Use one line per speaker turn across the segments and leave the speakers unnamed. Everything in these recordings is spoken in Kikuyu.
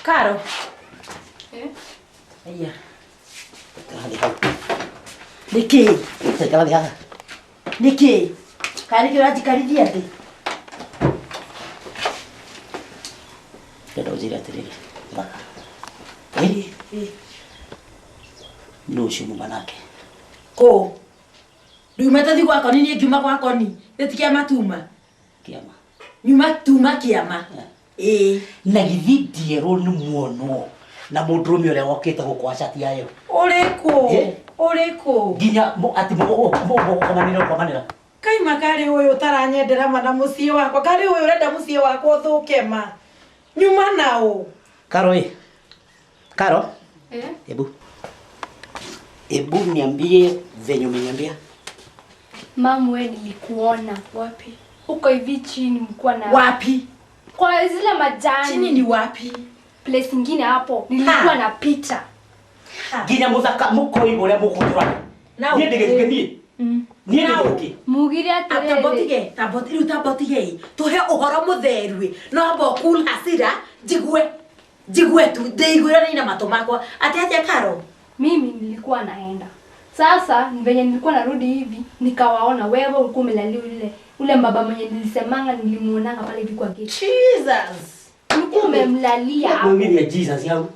Karo.
Eh?
Aya.
Ikara thĩ hau.
Nĩkĩ?
Ikara thĩ haha.
Nĩkĩ? Kana nĩkĩ ũranjikarithia thĩ?
Ndĩrenda ũnjĩre atĩrĩrĩ, thaka. Ĩ, nũ ũcio muma nake?
Kũ? Ndumĩte thi gwa Koni, niĩ ngiuma gwa Koni. Nĩ ti kĩama tuma.
Kĩama.
Nyuma tuma kĩama. Ĩĩ.
Na githĩ ndierwo nĩ muonwo na mũndũrũme ũrĩa wokĩte gũkũ wa cati yayo.
Ũrĩkũ?
Eh?
Ũrĩkũ?
Nginya atĩ mũgũkomanĩra ũkomanĩra.
Kaima karĩ ũyũ ũtaranyendera ma na mũciĩ wakwa. Karĩ ũyũ ũrenda mũciĩ wakwa ũthũke ma. Nyuma naũ.
Karo ĩ. Karo?
Eh?
Ebu. Ebu niambie venye umeniambia.
Mamu, wewe nilikuona.
Wapi?
Uko hivi chini mkuwa na
Wapi?
Kwa zile majani.
Chini ni wapi?
Place nyingine hapo. Nilikuwa na picha.
Nginya muthaka mukoi uria mukutura.
Nau.
Niĩ ndĩgĩtuke niĩ. Niĩ ndĩgĩtuke.
Mugire atĩrĩrĩ.
Tambotige, tambotige, rĩu tambotige. Tuhe ũhoro mũtheru. No amba cool hasira, njigue. Njigue tu, ndĩiguĩre na matũ makwa. Atĩ atĩa Karo?
Mimi nilikuwa naenda. Sasa venye nilikuwa narudi hivi nikawaona wewe ulikuwa umelalia ule mbaba mwenye nilisemanga nilimuonanga pale hivi kwa gate.
Jesus.
Ulikuwa umemlalia hapo.
Mwingine Jesus yangu.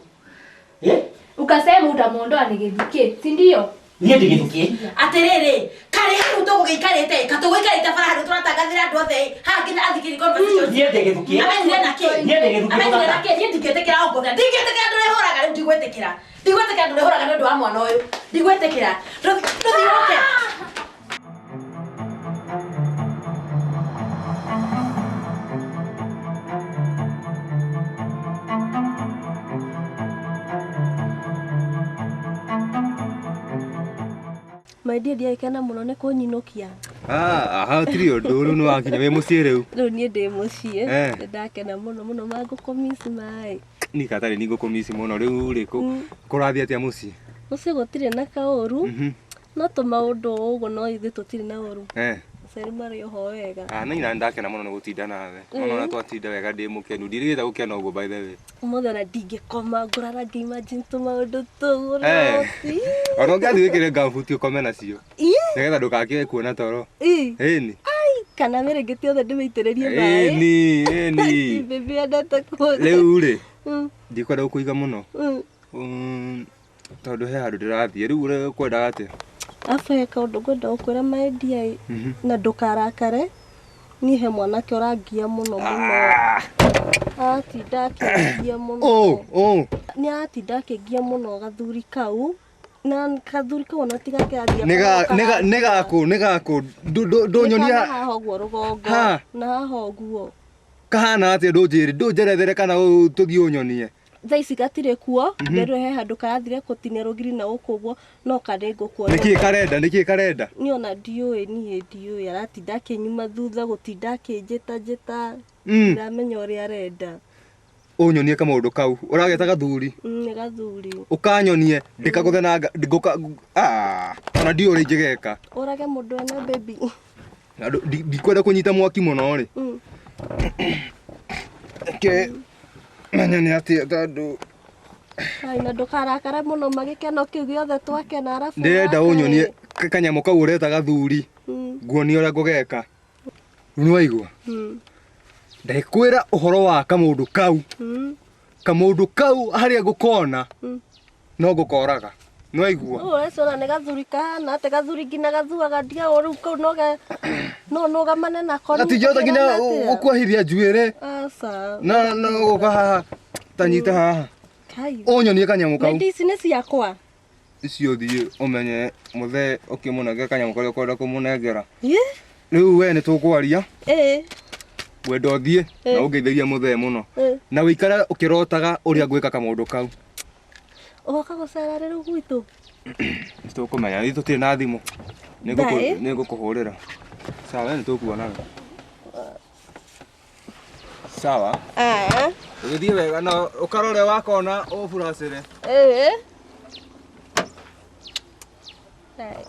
Eh?
Ukasema utamuondoa nigithukie, si ndio?
Niĩ ndĩgĩthukie.
Atĩrĩrĩ, karĩ hau tũgũgĩikarĩte, ka tũgũikarĩte bara handũ tũratangathĩra andũ othe, haha nginya athikĩrĩria conversation.
Niĩ ndĩgĩthukie.
Amenyire na kĩ?
Niĩ ndĩgĩthukie.
Amenyire na kĩ? Niĩ ndingĩtĩkĩra ongotha. Ndingĩtĩkĩra ndũrĩhũraga rĩu ndigwĩtĩkĩra. Ndigwĩtĩkĩra ndũrĩhũraga nĩ ũndũ wa mwana ũyũ. Ndigwĩtĩkĩra. Ndũthiĩ ũke.
My dear, ndiagĩkena mũno nĩ kũnyinũkia.
Ah, hatirĩ ũndũ, rĩu nĩ wakinya wĩ mũciĩ rĩu.
Rĩu niĩ ndĩ mũciĩ.
Eh.
Nĩ ndakena mũno mũno mangũkũmici maĩ.
Niĩ katarĩ nĩ ngũkũmici mũno rĩu rĩ kũrathiĩ atĩa mũciĩ?
Mũciĩ gũtirĩ na kaũru. No tũmaũndũ ũguo no ithuĩ tũtirĩ na ũru.
Eh.
Aciari marĩ oho wega.
Ah, na ina ndakena mũno nĩ gũtinda nawe. Ona ũrĩa twatinda wega ndĩ mũkenu. Ndirĩgĩte gũkena ũguo by the way.
Ũmũthĩ ona ndingĩkoma ngũrara ngĩ-imagine tũmaũndũ tũu
Eh.
ũroti.
Ona ũngĩathiĩ wĩkĩre ngambuti ũkome nacio.
Ĩ.
Nĩgetha ndũgakĩe kuona toro.
Ĩ.
Ĩni.
Ai, kana mĩrĩngĩti yothe ndĩmĩitĩrĩrie maĩ.
Ĩni, ĩni.
Baby endete kuona.
Rĩu rĩ,
Mm.
ndikwenda gũkũiga mũno.
Mm.
Tondũ he handũ ndĩrathiĩ. Rĩu ũkwendaga atĩa?
Abu he kaũndũ ngwenda gũkwĩra my dear, na ndũkarakare. Niĩ he mwanake ũrangia mũno mũno. Aratinda akĩngia mũno.
Oh, oh.
Nĩ aratinda akĩngia mũno gathuri kau. Na gathuri kau ona tiga kĩrangia
Nĩ gakũ, nĩ gakũ. Ndũnyonia
haha ũguo rũgongo.
Ha.
Na haha ũguo.
Kahana atĩa ndũnjĩre, ndũnjerethere kana tũthiĩ ũnyonie.
Thaa ici gatirĩ kuo, nderwo he handũ karathire gũtinia rũgiri na gũkũ ũguo, no karĩ ngũkuonia.
Nĩkĩĩ karenda, nĩkĩĩ karenda?
Niĩ ona ndiũĩ, niĩ ndiũĩ, aratinda akĩnyuma thutha, gũtinda akĩnjĩtanjĩta. Ndiramenya ũrĩa arenda.
Ũnyonie kamaũndũ kau, ũrageta gathuri.
Nĩ gathuri.
Ũkanyonie, ndĩkagũthe na ngũka, ah, ona ndiũĩ ũrĩa ingĩgeka.
Ũrage mũndũ ena baby.
Na ndikwenda kũnyita mwaki mũno rĩ. Reke menya nĩ atĩa tondũ
Ai, na ndũkarakare mũno magĩkeno kĩu gĩothe twakena arabu
ndĩrenda
ũrakare.
ũnyonie kanyamũ kau ũreta gathuri. Nguonie ũrĩa ngũgeka. Rĩu nĩwaigua? Ndĩkwĩra ũhoro wa kamũndũ kau. Kamũndũ kau harĩa ngũkona, no ngũkoraga. Nĩwaigua?
Ũũ ũrecora nĩ gathuri kahana atĩ gathuri nginya gathuaga ndia o rĩu kau no no nũgamane nako.
Gatingĩhota nginya gũkuahithia njuĩrĩ.
Aca.
Na no gũka haha, ta nyita haha.
Kai.
Ũnyonie kanyamũ kau.
Nĩ ici nĩ ciakwa.
Icio thiĩ ũmenye mũthee ũkĩmũnengera kanyamũ karĩa ũkwenda kũmũnengera.
Ĩ?
Rĩu we nĩ tũkwaria.
Ĩ.
Wenda ũthiĩ na ũngeithagia mũthee mũno.
Ĩ.
Na wĩikare ũkĩrotaga ũrĩa ngwĩka kamũndũ kau.
Ũgoka gũcera rĩ gwitũ?
Nĩtũkũmenya, ithuĩ tũtirĩ na thimũ.
Thaĩ?
Nĩngũkũhũrĩra. Sawa, we nĩtũkuonaga. Sawa.
Aya.
Ũgĩthiĩ wega na ũkarore wakona ũburacĩre.
Ĩ. Thaĩ.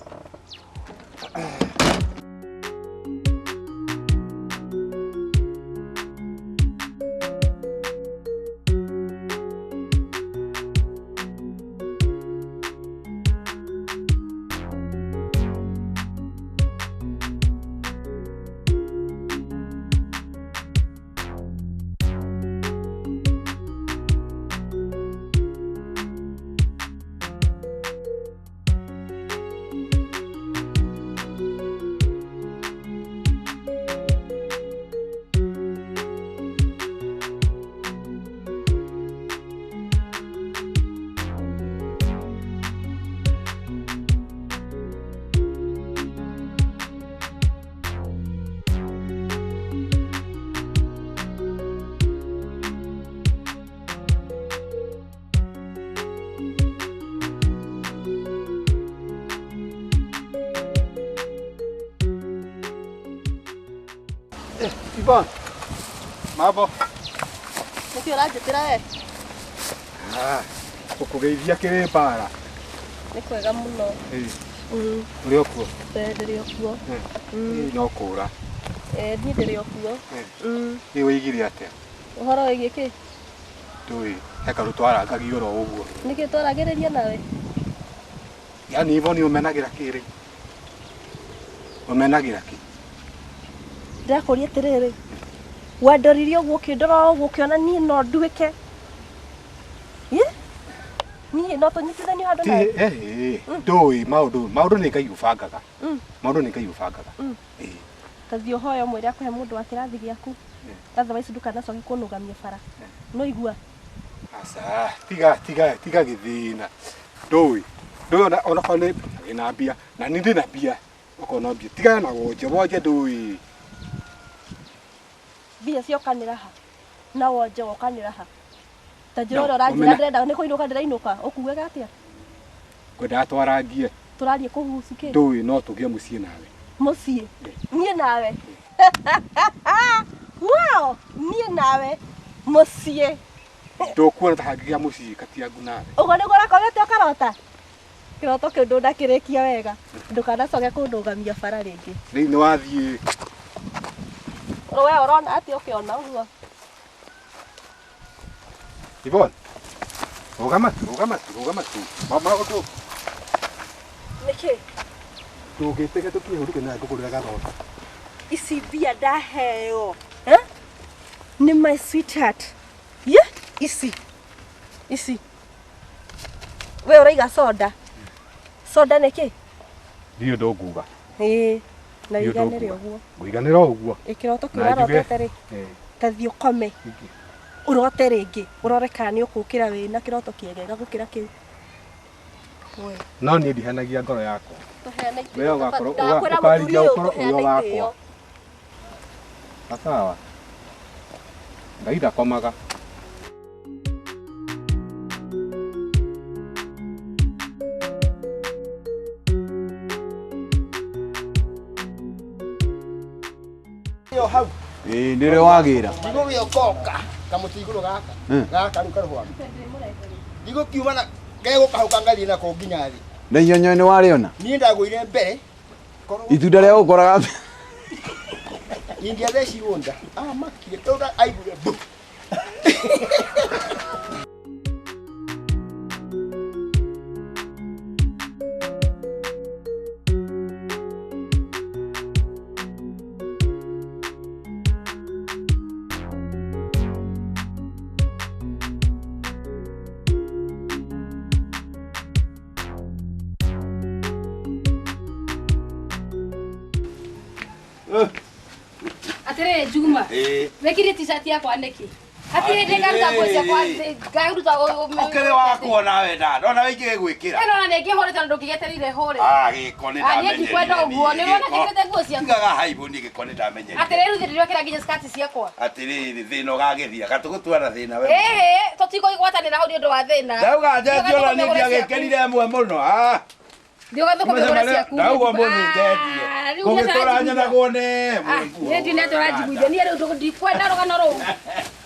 Ivan. Mambo.
Nĩkĩ ũranjĩtĩra we?
Ah, gũkũgeithia kĩrĩ mbara.
Nĩ kwega mũno.
Ũrĩ o kuo?
Ndĩrĩ o kuo.
No kũra.
Niĩ ndĩrĩ o kuo.
Ĩ wĩigire atĩa?
Ũhoro wĩgiĩ kĩ?
Ndũĩ, he kaũndũ twarangagia oro ũguo.
Nĩkĩ twaragĩrĩria nawe?
Yaani Ivon ũmenagĩra kĩ rĩ? Ũmenagĩra kĩ?
Ndĩrakũria atĩrĩrĩ, wandoririe ũguo ũkĩndora ũguo ũkĩona niĩ no nduĩke. Niĩ no tũnyitithanio handũ nawe?
Ndũĩ maũndũ, maũndũ nĩ Ngai ũbangaga. Maũndũ nĩ Ngai ũbangaga.
Ta thiĩ ũhoe ũmwĩre akũhe mũndũ wa kĩrathi gĩaku. Otherwise ndũkanacoke kũnũgamia bara. No igua.
Aca, tiga tiga tiga gĩthĩna. Ndũĩ, ndũĩ onakorwo nĩ wĩna mbia, na niĩ ndĩna mbia, okorwo no mbia. Tigana na wonje, wonje ndũĩ.
Mbia ciokanĩra ha? Na wonje wokanĩra ha? Ta njĩra ũrĩa ũranjĩra ndĩrenda nĩ kũinũka ndĩrainũka, ũkugaga atĩa?
Ngwendaga twarangie.
Tũrarie kũhusu kĩ?
Ndũĩ no tũgĩe mũciĩ nawe.
Mũciĩ? Niĩ nawe? Wow! Niĩ nawe mũciĩ.
Ndũkuona ta hangĩgĩa mũciĩ kati yaku nawe.
Ũguo nĩguo ũrakomete ũkarota? Kĩroto kĩu ndũnakĩrĩkia wega. Ndũkanacoke kũndũgamia bara rĩngĩ.
Rĩu nĩ wathiĩ.
We ũrona atĩa ũkĩona ũguo?
Yvonne, rũgama tu, rũgama tu, rũgama tu. Maũndũ.
Nĩkĩ?
Ndũngĩtĩka tũkinye hau na ngũkũgũrĩra gathonda.
Ici mbia ndaheo. Nĩ my sweetheart. Ye, ici. Ici. We ũraiga soda. Soda nĩ kĩ?
Ndiũ ndũnguga.
Ĩĩ. Na ũiganĩre ũguo.
Ngũiganĩra ũguo.
Ĩ kĩroto kĩu ũrarotete rĩ? Ta thiĩ ũkome. Ũrote rĩngĩ, ũrore kana nĩ ũkũkĩra wĩna kĩroto kĩegega gũkĩra kĩu.
No niĩ ndihanagia ngoro yakwa. We ũgakorwo ũkarigia ũkorwo ũrĩ o wakwa. Sawa. Ngai ndakomaga.
Hau.
Ĩĩ nĩrĩo wagĩra.
Ndigũgĩũkoka kamũtĩ igũrũ gaka. Gaka rĩu karũhwama. Ndigũkiuma na gegũkahũka ngathiĩ nako nginya thĩ.
Na inyonyo nĩ warĩona?
Niĩ ndagũire mbere.
Itunda rĩa gũkoraga.
Ingĩathecirwo nda. Amakire tondũ aiguire mbu.
Atĩrĩrĩ Juma, wĩkĩrire t-shirt yakwa nĩkĩ? Hatirĩ hĩndĩ ngaruta nguo ciakwa ngaruta
ũkĩrĩ wakwa nawe nda ndona wĩingĩ gwĩkĩra.
Ĩno ona nĩngĩhũrĩte na ndũngĩgĩetereire hũre.
Ah, gĩko nĩ ndamenyerire.
Niĩ ndikwenda ũguo, nĩ ũrona njĩkĩrĩte nguo ciakwa.
Tigaga haibũ niĩ gĩko nĩ ndamenyerire.
Atĩrĩrĩ rĩu ndĩrekĩra nginya skirt ciakwa.
Atĩrĩrĩ thĩna ũgagĩthira gatũgũtwara thĩna we.
Ĩhĩ, tũtikũgwatanĩra hau nĩ ũndũ wa thĩna.
Ndauga njenjia ona niĩ ndiagĩkĩrire ĩmwe mũno. Ah. Ndauga mũthĩ njenjie. Gũgĩtũra nyenagwo nĩ ĩmwe.
Niĩ ndine tũranjiguithia niĩ rĩu ndikwenda rũgano rũu.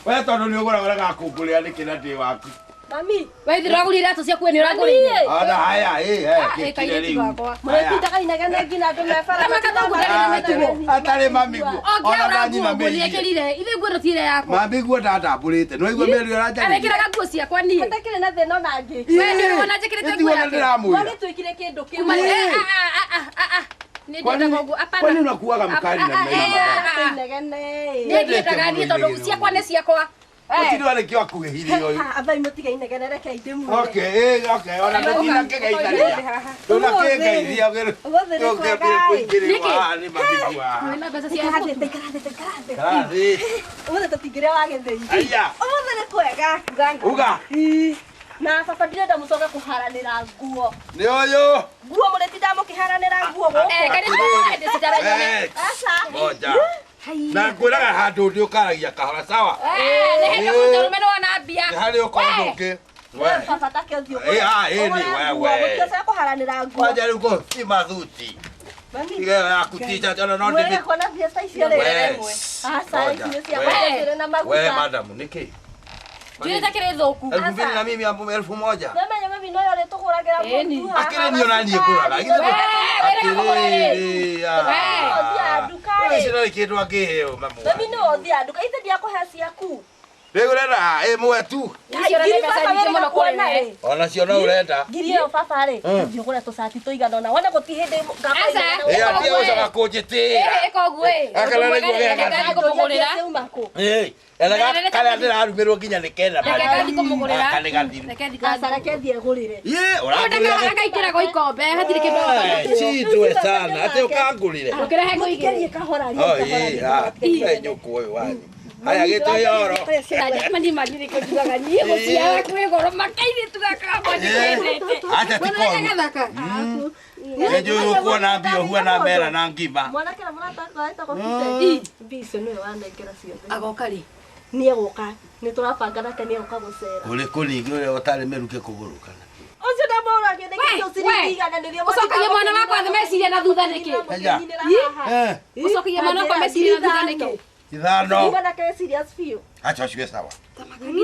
We tondũ nĩ ũgũraga gakũngũrĩra nĩkĩ na ndĩ waku.
Mami,
we ithe ndũragũrire iratũ ciaku we nĩ ũragũrire.
Ona haya ĩ he kĩkire rĩu.
Mũrĩtindaga inegene nginya andũ me bara.
Atarĩ mami guo.
Ona ndanyina mĩirie. Nĩekĩrire ithe nguo ĩno ti ĩrĩa yakwa.
Mami guo ndandambũrĩte. No igua mĩario ĩranjarĩria.
Arekĩraga nguo ciakwa niĩ.
Hatakĩrĩ na thĩna ona ngĩ.
We nĩ ũrona njĩkĩrĩte nguo yake.
Wagĩtuĩkire kĩndũ kĩmwe.
Nĩ ndiendaga ũguo apana.
Kwani unakuaga mkali na mema.
Inegene.
Niĩ ndiendaga niĩ tondũ ciakwa nĩ ciakwa.
Gũtirĩ warĩkia kuhĩhirie ũyũ.
Abai mũtige inegene reke ndĩmwĩre.
Okay, okay, ona tũtina kĩgeithania. Tũna kĩgeithia
Ũmũthĩ nĩ kwega ĩ.
Nĩkĩ? Nĩ mabigua.
Wĩna mbeca cia
Ikara thĩ, ikara thĩ, ikara thĩ.
Ikara thĩ.
Ũmũthĩ tũtingĩrĩa wa gĩthĩi.
Aya.
Ũmũthĩ nĩ kwega.
Uga.
Na baba ndĩrenda mũcoke kũharanĩra nguo.
Nĩ ũyũ.
Nguo mũrĩtindaga mũkĩharanĩra nguo gũkũ. Aca.
Moja. Na ngwĩraga handũ ndĩ ũkaragia kahora sawa.
Nĩ hĩndĩ mũndũrũme nĩ wona mbia.
Nĩ harĩ ũkorwo ndũngĩ.
Baba take ũthiĩ
Ĩ, ah, ĩ, nĩ, we, we.
Mũticoke kũharanĩra nguo.
Kwanja rĩu kũ ti mathuti. Tiga ĩyo yaku t-shirt ona no ndĩmĩ.
Mwere kuona mbia ta icio rĩ.
We.
Aca
Ngoja.
icio cia
We.
kũrĩ na
We
maguta.
madam nĩkĩ?
Njũĩ ta kĩrĩ thũku.
2000 na mimi hapo 1000.
Nĩmenya mami noyo ũrĩtũgũragĩra
Ĩni.
mũtu haha.
Akĩrĩ niĩ ona niĩ ngũraga.
We, wĩrĩga kũgũra rĩ.
Atĩrĩrĩ.
Ũthiaga nduka rĩ.
Icio ndarĩ kĩndũ angĩheo mamu.
Mami nĩwe ũthiaga nduka ithe ndiakũhe ciaku.
Rĩu ũrenda ĩmwe tu.
Icio nĩ mbeca nyingĩ mũno kũrĩ we.
Ona cio no ũrenda.
Ngiri ĩyo baba rĩ, thiĩ ũgũre tũcati tũigana ũna. Wone gũtirĩ hĩndĩ
Aca.
Ĩ atia gũcoka kũnjĩtĩra.
Ĩka ũguo ĩ.
Akana nĩguo
Reke
geka.
ngathiĩ kũmũgũrĩra.
Ĩ, ena karĩa ndĩrarumĩrwo nginya nĩ kenda.
Reke ngathiĩ kũmũgũrĩra.
Gaka nĩ gathiru.
Reke thiĩ
Aca reke thiĩ ngũrĩre.
Ĩ, ũrangũrĩra.
Agaikĩragwo ikombe hatirĩ kĩndũ
Eh, Chindwe sana. Atĩ ũkangũrĩre.
Ũkĩrehe ngũigĩre.
Mũtikerie kahora
Oh, ĩ, ah, we nyũkwa ũyũ wanyu. Haya gĩtũhe oro.
Mani mani nĩkĩo njugaga niĩ gũciara kwĩ goro makairĩtu gaka gakwa ndikendete.
Acha ti koru.
Gathaka.
Nĩ njũĩ ũkuona mbia ũhuana mera na ngima.
Mwanake na mũrata wakwa etagwo Peter. Mbia icio nĩwe wanengera ciothe.
Agoka rĩ?
Nĩ egũka. Nĩ tũrabanga nake nĩ egũka gũcera.
Ũrĩkũ ningĩ ũrĩa ũtarĩ mĩruke kũgũrũ kana?
Ũcio ndamũragia nĩ kĩndũ ciringi igana nĩrĩo
Ũcokagia mwana wakwa thĩ meciria na thutha nĩkĩ?
Eja. Eh,
Ũcokagia mwana wakwa meciria na thutha nĩkĩ?
ithano.
Mwanake wĩ serious biũ.
Acha ũcio sawa.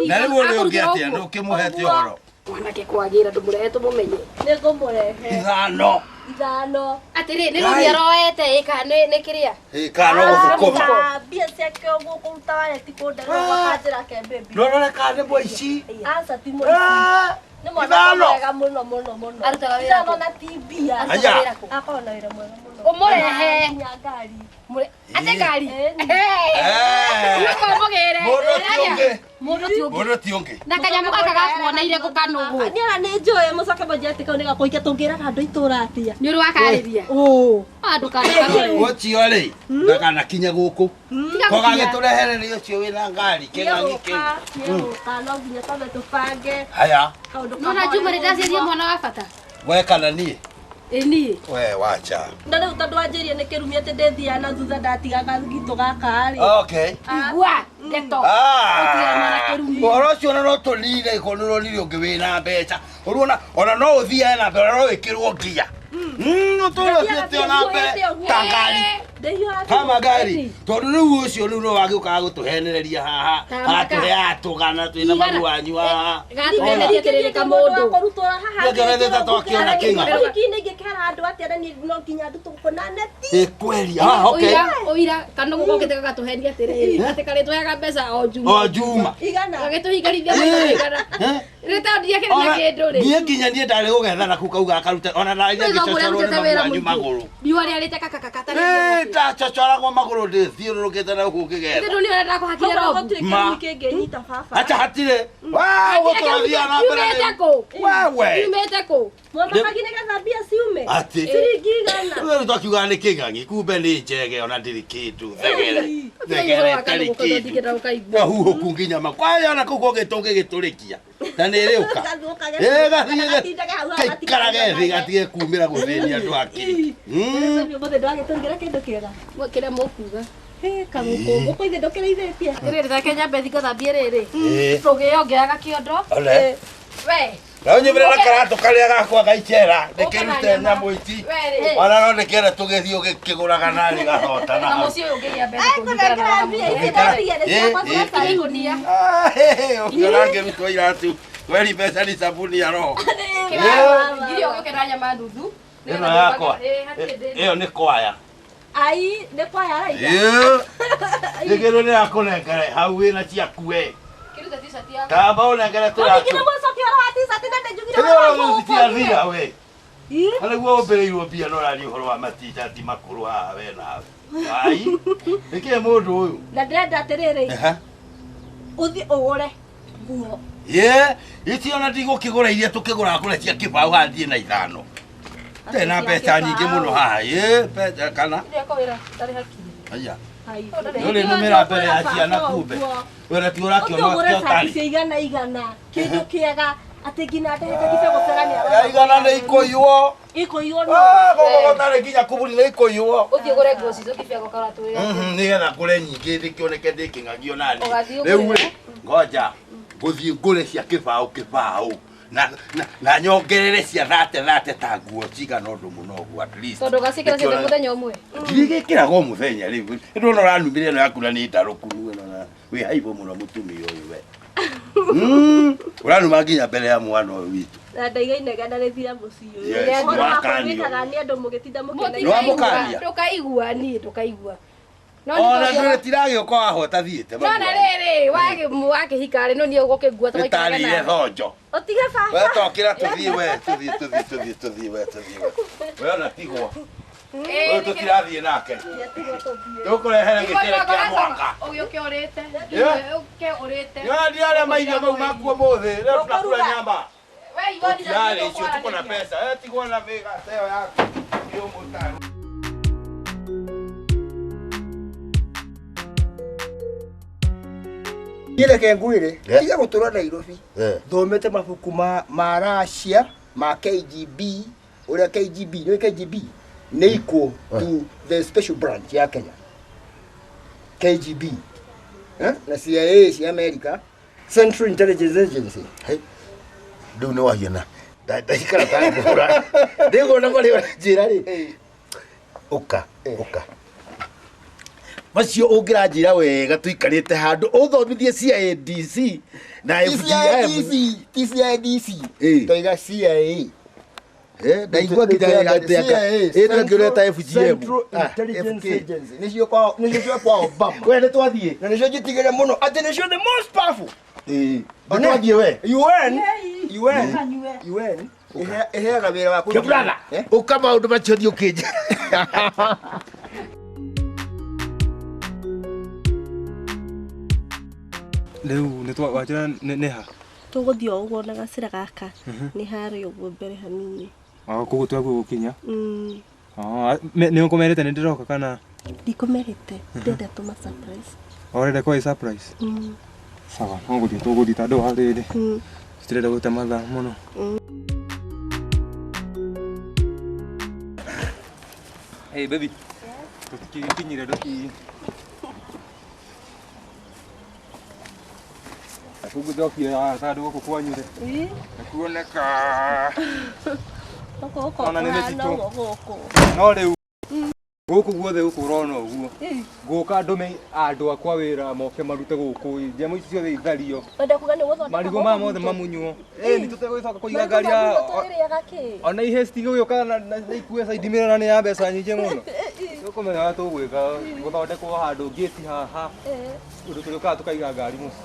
Na rĩu ũrĩa ũngĩ atĩa nĩ ũkĩmũhete ũhoro?
Mwanake kwagĩra ndũmũrehe tũmũmenye.
Nĩ ngũmũrehe.
Ithano.
Ithano.
Atĩrĩ, nĩ rũni aroete ĩ kana nĩ kĩrĩa?
Ĩ, kana no gũthũkũma.
Aca, mbia ciake ũguo kũruta wareti kũnderera ũgakanjĩra ke baby.
No rore kana nĩ mũici.
Aca ti mũici.
Ah,
Nĩ mwanake
ithano.
mwega mũno mũno mũno.
Arutaga wĩra
Ithano
kũ?
na ti mbia.
Aya.
Akoragwo na wĩra mwega mũno.
Ũmũrehe.
Nginya ngari.
Ate ngari.
Ĩni.
Eh.
Ũmũgĩre.
Mũndũ ti ũngĩ.
Mũndũ ti ũngĩ.
Mũndũ ti ũngĩ.
Na kanyamũ gaka gakuoneire gũkanũgũ.
Niĩ ona nĩ njũĩ mũcoke mũnjĩre atĩ kau nĩ gakũikia tũngĩraga andũ itũra atĩa.
Nĩ ũrĩ wakarĩria.
Ũ.
Andũ kana
Ũcio rĩ, ndakanakinye gũkũ.
Tiga
Ko
gũkinya.
gagĩtũrehereria ũcio wĩna ngari kĩng'ang'i kĩu.
Nĩegũka no nginya twambe tũbange
Haya,
kaũndũ
Nona Juma nĩ ndaciarie mwana wa bata.
we kana niĩ?
Ĩ niĩ.
We wacha.
Na rĩu tondũ wanjĩrie nĩ kĩrumi atĩ ndĩthiaga na thutha ndatigaga gitũ gaka rĩ.
Okay.
Igua ndeto. Ũtigĩra mwana kĩrumi.
Ũhoro ũcio ona no tũnine ko nĩ ũronire ũngĩ wĩna mbeca. Ũrona ona no ũthiage na mbere ona no wĩkĩrwo ngia. Ũtũre ũthiĩte ona mbere ta ngari.
Ndĩhiũhaga
Kama ngari. Tondũ rĩu ũcio rĩu no wagĩũkaga gũtũhenereria haha.
Ta maka.
Agatũheaga tũgana twĩna maru wanyu haha.
Gatũheneria atĩrĩrĩ kamũndũ.
Kũrutwo haha.
Nĩngĩonete ta twakĩona kĩng'a.
Ũhiki-inĩ ingĩkera andũ atĩa na niĩ no nginya ndutwo na neti.
Ĩ kweli. Ah, okay.
Ũira ũira kanũgũ gokĩte gagatũhenia atĩrĩrĩ atĩ karĩtũheaga mbeca o Juma.
O Juma.
Igana.
Gagĩtũhingarithia maita maigana.
Eh?
Rĩrĩa ndiakĩrĩ na kĩndũ rĩ.
Niĩ nginya niĩ ndarĩ gũgetha na kũu kauga akarute ona narĩ
Ũrĩa
ngĩcocorwo nĩ
ũrutĩte wĩra
maru wanyu
mũingĩ.
magũrũ.
Riũa rĩarĩte kakakaka
Ĩ, ndacocoragwo magũrũ ndĩthiũrũrũkĩte na gũkũ ngĩgetha.
Ndũ nĩ ũrenda kũhakire robu.
Gũtirĩ
Ma.
kĩrumi kĩngĩnyita baba.
Acha hatirĩ. Wa gũtũrathiaga na mbere.
Kiumĩte
rĩu.
kũ?
Wewe.
Kiumĩte kũ?
Mwambakagi nĩgetha mbia ciume.
Atĩ.
Ciringi igana.
Rĩu twakiugaga nĩ kĩng'ang'i kumbe nĩ njege ona ndĩrĩ kĩndũ thegere. Thegere ĩtarĩ kĩndũ. Kahuhũku nginya makwaya ona kũu kũngĩ tũngĩgĩtũrĩkia. Na nĩ ĩrĩũka. Ĩ gathiĩ kaikarage thĩ gatige kumĩra gũthĩnia andũ akiri.
Ũmũthĩ ndwagĩtũrugĩra kĩndũ kĩega.
Kĩrĩa mũkuga.
Hĩ, kagũkũ. Ngũkũ ithe ndũkĩrĩithĩtie.
Rĩrĩ reke nyambe thiĩ ngathambie rĩrĩ.
Ĩ.
Tũgĩongerera gakĩondo.
Ole.
We.
Na ũnyumĩre na karatũ karĩa gakwa gaicera ndĩkĩrute nyamũ ici.
We rĩ.
Ona no ndĩkĩende tũgĩthiĩ ũgĩkĩgũraga narĩ gahotana
Na
hau.
mũciĩ ũyũ ũngĩgĩa mbeca kũngĩkara na
Mbia ici ndambia nĩ ciakwa cia
Ikũnia.
Ũkĩona ngĩrutwo iratu kweli mbeca ni sabuni ya roho.
Ngiri ũgĩũke nyama nuthu.
Ĩno yakwa.
Ĩ, hatirĩ thĩna.
Ĩyo nĩ kwaya.
Ai, nĩ kwaya raiga.
Nĩkĩrwo nĩ yakũnengere hau wĩna ciaku we.
Kĩruta t-shirt yakwa.
Kamba ũnengere
Ningĩ
tũratũ.
nĩ mũcoki ũhoro wa t-shirt na ndĩnjugire
Kĩrĩa
ũhoro wa
ũrauga
gũkũ.
ciathira we.
Ĩ?
Na nĩguo ũmbĩrĩirwo mbia no ũraria ũhoro wa matishati makũrũ haha we nawe. Ai. Nĩkĩĩ mũndũ ũyũ?
Na ndĩrenda atĩrĩrĩ,
Ehe.
ũthiĩ ũgũre nguo.
Ye, ici ona ndigũkĩgũra iria tũkĩgũraga kũrĩa cia kĩbaũ haha thiĩ na ithano. Ndarĩ na mbeca nyingĩ mũno haha. Ye, mbeca kana.
Ndĩreka wĩra ndarĩ hakiri.
Aya.
Ai.
Nĩ ũrĩnũmĩra mbere ya ciana kumbe. Wĩra ti
Ũthiĩ
ũrakĩona
ũgũre
ũrĩa
cati
ũtarĩ.
cia igana igana, kĩndũ kĩega atĩ nginya ndehete kibe gũcera nĩ
Ya igana nĩ ikũiywo.
Ikũiywo no.
Ah, gũkũ gũtarĩ nginya kuburi nĩ ikũiywo.
Ũthiĩ ũgũre nguo citũ kĩbĩa gũkora twĩra.
Nĩgetha ngũre nyingĩ ndĩkĩoneke ndĩkĩng'ang'io nani.
Ũgathiĩ
Rĩu
ũgũre.
rĩ, ngoja ngũthiĩ ngũre cia kĩbaũ kĩbaũ. Na nyongerere cia 30 ta nguo cigana ũndũ mũno ũguo at least.
Tondũ gacikĩra ciothe mũthenya ũmwe.
Ndirigĩkĩraga o mũthenya rĩu. Ndona ũranumĩra ĩno yaku na nĩ ndarũku ĩno na wĩ haibũ mũno mũtumia ũyũ we. Ũranuma nginya mbere ya mwana ũyũ witũ.
Na ndaiga inegana rĩthira mũciĩ ũyũ.
Yes,
Ũhoro wa
nĩwakanio.
kũnyitaga nĩ andũ mũgĩtinda mũkĩnaina.
Nĩwamũkania?
Ndũkaigua niĩ ndũkaigua. No
Ona ndũrĩ tiragĩũka wahota thiĩte.
No na rĩrĩ wakĩhika rĩ no niĩ ũgũkĩngua
Nĩtarĩire thonjo.
Ũtige baba.
We tokĩra tũthiĩ we tũthiĩ tũthiĩ tũthiĩ tũthiĩ we tũthiĩ we. We ona tigwo. Ũyũ tũtirathiĩ nake. Tũkũrehere gĩcere kĩa mwaka.
Ũgĩũke ũrĩte. Ũke ũrĩte.
Nĩwathiĩ arĩa mairio mau makuo mũthĩ. Leo tunakula nyama.
We iwa
Tũtirarĩ icio tuko na pesa. We tigwo na mĩgate ĩyo yaku. Nĩ ũmũtaru.
Niĩ reke ngwĩre tiga gũtũra Nairobi thomete mabuku ma Russia ma KGB ũrĩa KGB nĩ KGB nĩ equal to the special branch ya Kenya KGB na CIA cia America Central Intelligence Agency.
Rĩu nĩ wahiana ndaikara ta ngũra ndĩguona marĩa ũranjĩra rĩ ũka ũka macio ũngĩranjĩra wega tũikarĩte handũ ũthomithie CIDC na FGM
ti CIDC toiga CIA
ndaigua nginya ĩndĩrakĩ ũreta FGM
Central Intelligence Agency nĩcio kwa nĩcio cia kwa Obama
we nĩ twathiĩ
na nĩcio njitigĩre mũno atĩ nĩcio the most powerful.
Nĩ twathiĩ we
UN UN UN ĩheaga wĩra wa
kĩbrother ũka maũndũ macio thiĩ ũkĩnjĩra.
Rĩu nĩ wanjĩra nĩ ha?
Tũgũthiĩ o ũguo na gacĩra gaka nĩ harĩa ũguo mbere hanini.
Koguo twaguo gũkinya? Nĩ ũkũmerĩte nĩ ndĩroka kana?
Ndikũmerĩte, ndĩrenda tũma surprise.
Ũrenda kwa surprise? Sawa, no gũthiĩ tũgũthiĩ tondũ wa rĩrĩ. Tũtirenda gũte mathaa mũno. Hey baby. Tũtikinyire ndũki. Kuguthokia handũ gũkũ kwanyu rĩ. Nĩkuoneka. Ona nĩ mĩtitũ. No rĩu gũkũ guothe gũkũ ũrona ũguo. Ngũka ndũme andũ akwa wĩra moke marute gũkũ. Nyamũ ici ciothe ithario. Marigũ maya mothe mamunywo. Nĩ tũtegũgĩcoka kũiga ngari ya ona ihe citigũgĩũka na ikue side mirror na nĩ ya mbeca nyingĩ mũno. Tũkũmenya ũrĩa tũgwĩka gũthondekwo handũ gate haha. Ũndũ tũrĩũkaga tũkaiga ngari mũciĩ.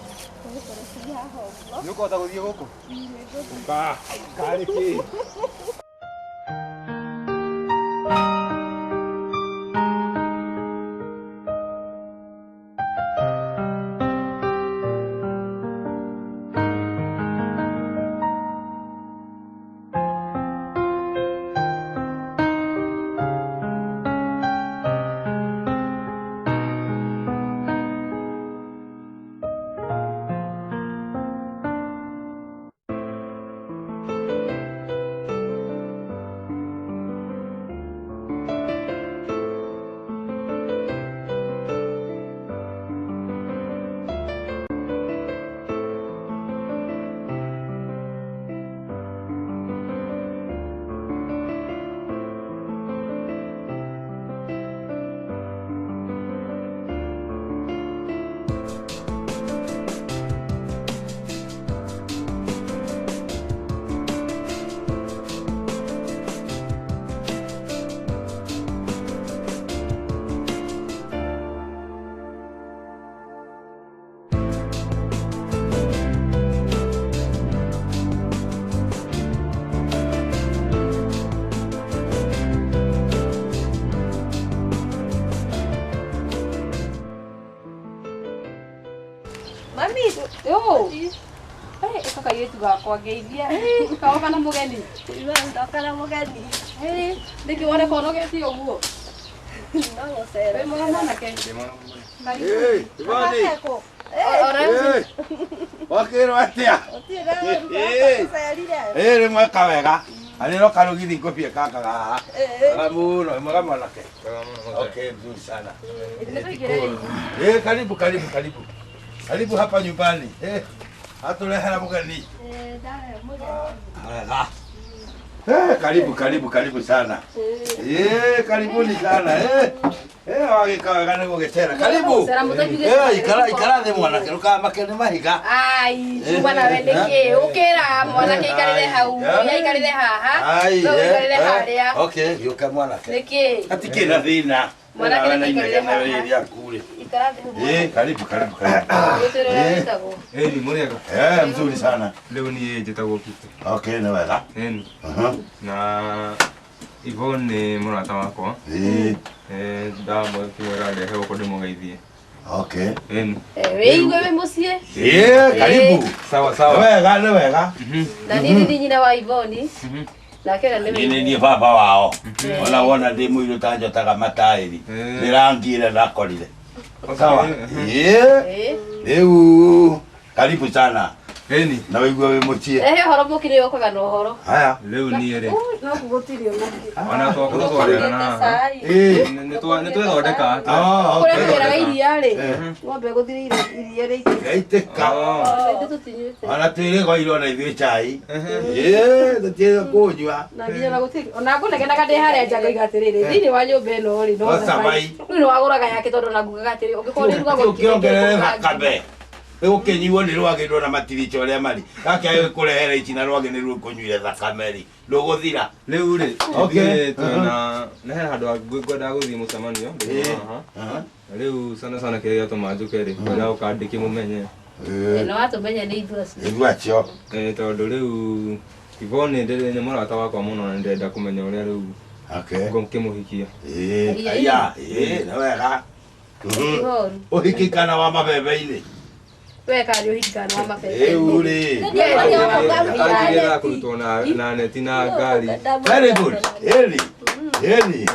Nĩ ũkũhota gũthiĩ gũkũ? Ũka, karĩ kĩ?
Yo. Eh, ĩka gakwa ngeithia. Kaoka na mũgeni.
Ndoka na mũgeni.
Nĩkĩ woneka ũnogetie ũguo?
No gũcera.
Wĩ mwega mwanake?
Wakĩrwo atĩa? Rĩ mweka wega. Arĩ roka rũgithi ngũbie kaka haha. Wega mũno, mwega mwanake. Okay, mzuri sana. Karibu karibu karibu. Karibu hapa nyumbani. Atũrehera mũgeni. Wega. Karibu karibu karibu sana. Karibuni sana. Wagĩka wega nĩ gũgĩcera. Karibu. Ikara ikara thĩ mwanake ndũkamake nĩ mahiga.
Ai, chuma nawe nĩkĩ? Ũkĩra mwanake ikarĩre hau, ũrĩa ikarĩre haha.
Ai,
we ũikarĩre harĩa.
Okay, gĩũke mwanake.
Nĩkĩ?
Hatikĩrĩ na thĩna.
Mwanake
Wena
nĩkĩ ikarĩre
inegene
haha?
rĩrĩ rĩaku rĩ.
Ikara thĩ hau.
Karibu karibu karibu.
Gũtwĩra ũrĩa wĩtagwo.
Ni mũrĩega.
Mzuri sana.
Rĩu niĩ njĩtagwo Peter.
Okay, nĩ wega.
Na Yvonne nĩ mũrata wakwa. Ndamwĩra ndehe gũkũ ndĩmũgeithie.
Okay.
Wĩigue wĩ mũciĩ.
Karibu.
Sawa sawa.
Nĩ wega, nĩ wega.
Na niĩ nĩ nyina wa Yvonne. Nake ũrĩa nĩwe
Niĩ nĩ niĩ baba wao. Ona wona ndĩ mũirũ ta njotaga mataĩri. Nĩ rangi ĩrĩa ndakorire. Sawa. Rĩu karibu sana. Na wĩigue wĩ mũciĩ.
Rehe ũhoro mũkĩ nĩ ũkaga na ũhoro.
Haya.
Rĩu niĩ rĩ.
No gũtirĩ ona.
Ona twakorwo twarĩana haha. Nĩ twethondeka.
Kũrĩa tũgĩraga iria rĩ, ng'ombe ĩgũthirĩire iria rĩitĩka.
Rĩaitĩka.
Ithuĩ tũtinyuĩte.
Ona twĩrĩgoirwo na ithuĩ chai. Tũtiĩrĩ kũnyua.
Na nginya ona gũtirĩ ona ngũnegenaga ndĩ harĩa nja ngoiga atĩrĩrĩ, thĩinĩ wa nyũmba ĩno rĩ, no
No thamai.
Rĩu nĩ wagũraga yake tondũ ona ngugaga atĩrĩ, ũngĩkorwo nĩ irugagwo
Ũkĩongerere thakame. Gũkĩnyuo nĩ rwagĩ ndona matirica ũrĩa marĩ. Gake agĩkũrehere ici na rwagĩ nĩ rũkũnyuire thakame rĩ. Ndũgũthira.
Rĩu rĩ,
Okay.
ithuĩ twĩna na he handũ ngwendaga gũthiĩ mũcemanio. Haha. Rĩu sana sana kĩrĩa gĩatũma njũke rĩ, ngwendaga gũka ndĩkĩmũmenye.
Nĩ watũmenya nĩ ithuĩ acio.
Ithuĩ acio.
Tondũ rĩu Yvonne nĩ mũrata wakwa mũno na nĩndĩrenda kũmenya ũrĩa rĩu ngũkĩmũhikia.
Aya, nĩ wega. Ũhiki kana wa mabebe-inĩ.
We kana ũhiki kana wa mabebe.
Rĩu rĩ.
Anjigĩrĩra kũrutwo na neti na ngari.
Very good. Ĩni. Ĩni.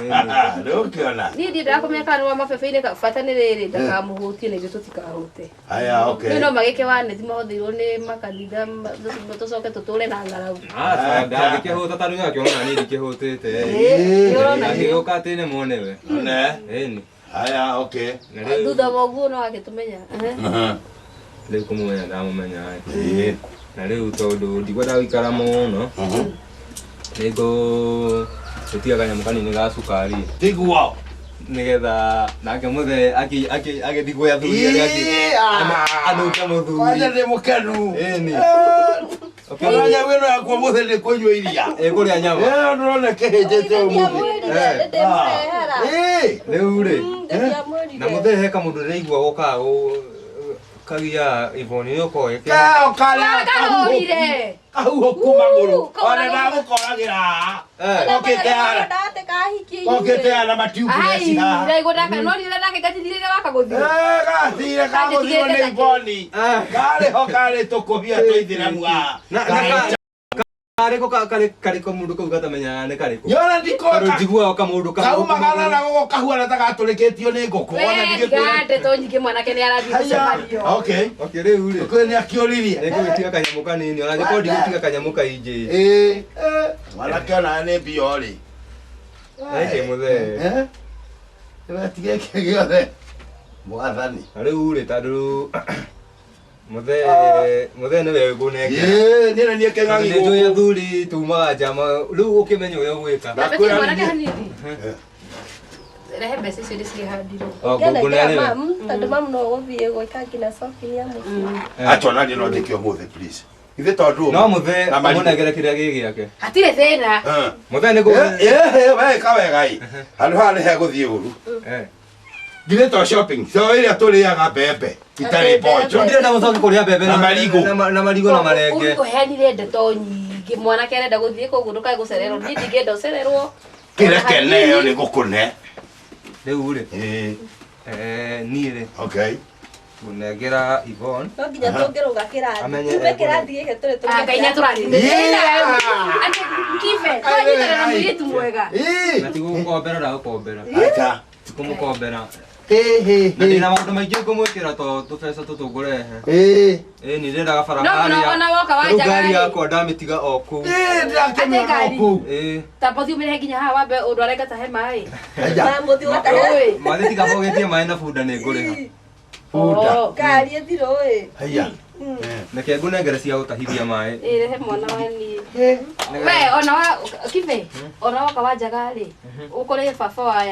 Ndũkĩona.
Niĩ ndiendaga kũmenya kana nĩ wa mabebe-inĩ, bata nĩ rĩrĩ ndakamũhutie na ithuĩ tũtikahute.
Haya, okay.
Rĩu no magĩke wa neti mahũthĩirwo nĩ makanitha tũcoke tũtũre na ng'aragu.
Aca ndangĩkĩhũta ta rĩu akĩona niĩ ndikĩhũtĩte. Angĩgĩũka atĩ nĩ muone we.
One.
Ĩni.
Haya, okay.
Thutha wa ũguo no agĩtũmenya.
Rĩu kũmũmenya ndamũmenya. Na rĩu tondũ ndikwenda gũikara mũno. Nĩngũ gũtiga kanyamũ kanini ga cukari.
Tiguo.
Nĩgetha nake mũthee agĩthiĩ gwĩ athuri arĩa angĩ. Anũke mũthuri.
Kwanja ndĩ mũkenu.
Ĩni.
Ona nyamũ ĩno yakwa mũthĩ nĩ kũnyua iria.
Ĩkũrĩa nyama.
Ndĩrona kĩhĩnjĩte ũmũthĩ.
Rĩu rĩ. Na mũthee he kamũndũ ndĩraigua gokaga kagia Yvonne nĩ ũkoĩ.
Karorire.
Kahuhũku magũrũ. Ona ndagũkoragĩra haha. Okĩte haha. Okĩte haha na matiubu-reci haha.
Ndaigua ndaka no rĩrĩa nake gatithirĩre wakagũthira.
Gathire kagũthirwo nĩ Yvonne. Karĩ ho karĩ tũkũbia tũithĩramu haha.
Karĩkũ karĩkũ mũndũ kau gatamenyaga nĩ karĩkũ.
Yona ndikoka.
Tondũ njiguaga kamũndũ
Kaumagara na gũkũ kahuana ta gatũrĩkĩtio nĩ ngũkũ. Ona
We
ndigĩkwĩra.
tiga ndeto nyingĩ mwanake nĩ arathiĩ mũcemanio.
Okay.
Okay, rĩu rĩ.
Kwĩ nĩ akĩũririe.
Nĩngũgĩtiga kanyamũ kanini ona angĩkorwo ndigũtiga kanyamũ kaingĩ.
Mwanake ona nĩ mbio rĩ.
Naike mũthee.
Nĩwetige kĩ gĩothe. Mwathani.
Na rĩu rĩ tondũ mũthee nĩwe ngũnengera.
Niĩ na niĩ kĩng'ang'i
Nĩ njũĩ athuri tumaga njama rĩu ũkĩmenye ũrĩa ũgwĩka.
Ndakwĩra mwanake hanini. Rehe mbeca icio ndĩcihandirwo.
Ngũnea nĩwe.
Tondũ mamu no ũgũthiĩ gwĩka nginya shopping ya mũciĩ.
Acha ona niĩ no njĩke ũmũthĩ please. Ithe tondũ
No mũthee
Na marigũ.
ũmũnengere kĩrĩa gĩ gĩake.
Hatirĩ thĩna.
Mũthee nĩ
Weka wega ĩ. Handũ haha nĩ hegũthiĩ ũru. Ngirĩ to shopping. So ĩrĩa tũrĩaga mbembe itarĩ mboco.
Ndĩrenda mũcoke kũrĩa mbembe
Na marigũ.
Na marigũ na marenge.
Ũheanire ndeto nyingĩ mwanake arenda gũthiĩ koguo ndũkae gũcererwo. Niĩ ndingĩenda ũcererwo.
Kĩreke neo nĩ gũkũne.
Rĩu rĩ. Niĩ rĩ.
Okay.
Ngũnengera Yvonne.
No nginya tũngĩrũga kĩrathi.
Amenye
Tume
ekũrĩa.
kĩrathi gĩkĩ tũrĩ tũrĩ.
Ngai nĩ atũrathimĩte. Kibe, twanyitana na mũirĩtu mwega.
Na ti gũgũkombera ndagũkombera.
Acha.
Ti kũmũkombera. Na ndĩna maũndũ maingĩ ngũmwĩkĩra to tũbeca tũtũ ngũrehe. Ĩni ndĩrendaga
No,
barabara.
no, ona woka
Rĩu
wanjaga
ngari
rĩ.
yakwa ndamĩtiga o kũu.
Ate ngari.
Ĩĩ.
Tamba ũthiĩ ũmĩrehe nginya haha wambe ũndware ngatahe maĩ.
Mũthiĩ ũgatahe.
Mathĩ tiga ũgĩtie maĩ na bunda nĩ ngũrĩha.
Bunda.
Ngari ĩthirwo ĩ.
Haya.
Reke ngũnengere cia gũtahithia maĩ.
Ĩ rehe mwana wa niĩ. We ona wa kibe ona woka wanjaga rĩ ũkore baba wa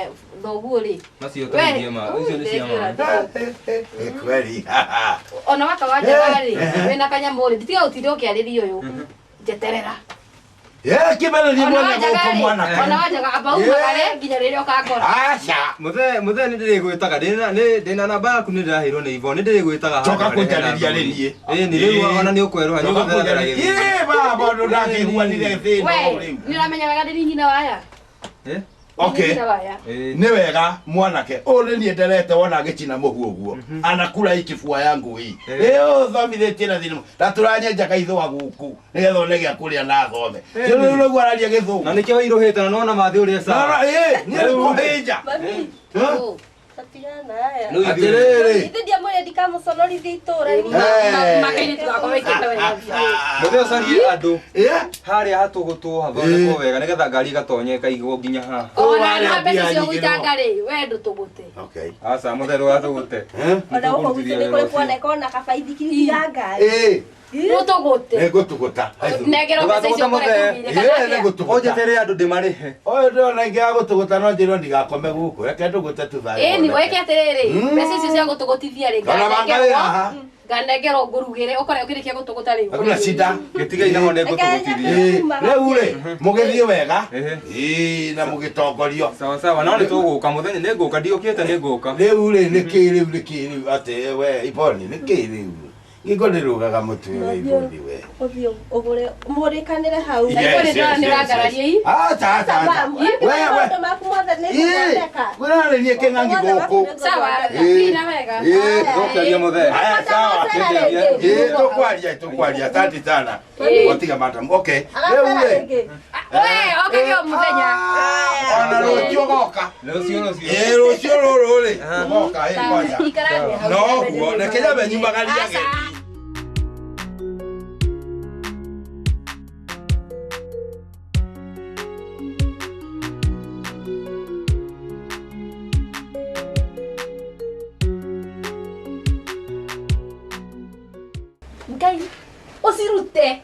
thoguo rĩ.
Macio ũtahithie maĩ. Icio nĩ cia maĩ.
Kweli.
Ona waka wanjaga rĩ wĩna kanyamũ rĩ tiga gũtinda ũkĩarĩria ũyũ njeterera.
Kĩbererie mwene gũkũ mwanake.
Ona wanjaga amba umagare nginya rĩrĩa ũkangora.
Aca.
Mũthee mũthee nĩ ndĩrĩgwĩtaga ndĩna namba yaku nĩ ndĩraheirwo nĩ Ivo nĩ ndĩrĩgwĩtaga.
Coka kũnjarĩria rĩ niĩ.
Ĩ nĩ rĩu ona nĩ ũkwerũha nĩ ũgũtherera gĩthithi.
Ĩ baba ũndũ ndakĩiguanire thĩna
We
rĩu.
nĩ ũramenya wega ndĩ nyina waya.
Okay.
Nyina waya.
Nĩ wega mwanake ũyũ nĩ niĩ nderete wona ngĩcina mũhu ũguo anakura ikibua yangu hii ĩ ũthomithĩtie na thĩna na tũranyenjaga ithũa gũkũ nĩgetha one gĩa kũrĩa na athome rĩu nĩguo araria gĩthũngũ
Na nĩkĩo wĩirũhĩte na nĩwona mathĩ ũrĩa sawa.
Ĩ niĩ nĩkũhĩnja.
Ũ.
Tatigana aya.
Atĩrĩrĩ.
Ithe ndiamwĩrire ndikamũconorithia itũra niĩ.
Makainĩ tũgakorwo wĩkĩte wega biũ.
Mũthee ũcarie andũ harĩa hatũgũtwo hathondekwo wega nĩgetha ngari ĩgatonye ĩkaigwo nginya haha.
Ona na mbeca cia gũitanga rĩ we ndũtũgũte.
Okay.
Aca mũthee ndũgatũgũte.
Ona gũkũ gwitũ nĩ kũrĩ kuoneka ona kabaithikiri ya ngari.
Ĩ
Ndũtũgũte.
nĩngũtũgũta.
Nengerwo mbeca icio
Ndũgatũgũte
ũkore
mũthee.
kumire kana
Ĩ
atĩa?
nĩngũtũgũta.
Ũnjetere andũ ndĩmarĩhe.
Ũyũ ndĩrona ingĩaga gũtũgũta no njĩrwo ndigakome gũkũ reke ndũgũte tu thayũ.
Ĩni weke atĩrĩrĩ mbeca icio cia gũtũgũtithia rĩ
Ona mangarĩ haha.
nganengerwo ngũrugĩre ũkore ũkĩrĩkia gũtũgũta rĩ.
Hakuna shida.
Gĩtigai naho nĩngũtũgũtithia.
Rĩu rĩ mũgĩthiĩ wega ĩ na mũgĩtongorio.
Sawa sawa no nĩtũgũka mũthenya nĩngũka ndiũkĩte nĩngũka.
Rĩu rĩ nĩkĩ rĩu nĩkĩ rĩu atĩ we Ivoni nĩkĩ rĩu ngingo ndĩrũgaga mũtwe we Ivoni we.
Ũthiĩ ũgũre mũrĩkanĩre hau.
Yes, yes, yes, yes. Acha acha acha. We we.
Maũndũ maku mothe nĩ gũthondeka.
Kwĩrarĩrie kĩng'ang'i gũkũ.
Sawa, thina wega.
Ĩ
Tũkwaria mũthee.
Haya sawa. Ĩ tũkwaria tũkwaria asante sana. Otiga madam. Okay. Rĩu rĩ
We okage o mũthenya.
ona rũciũ ũgoka.
Rũciũ rũciũ.
Ĩ rũciũ rũrũ rĩ ũgoka ĩ ngoja.
Ikara hau.
No guo reke nyambe nyumagarie
Aca.
ageni.
Ngai ũcirute.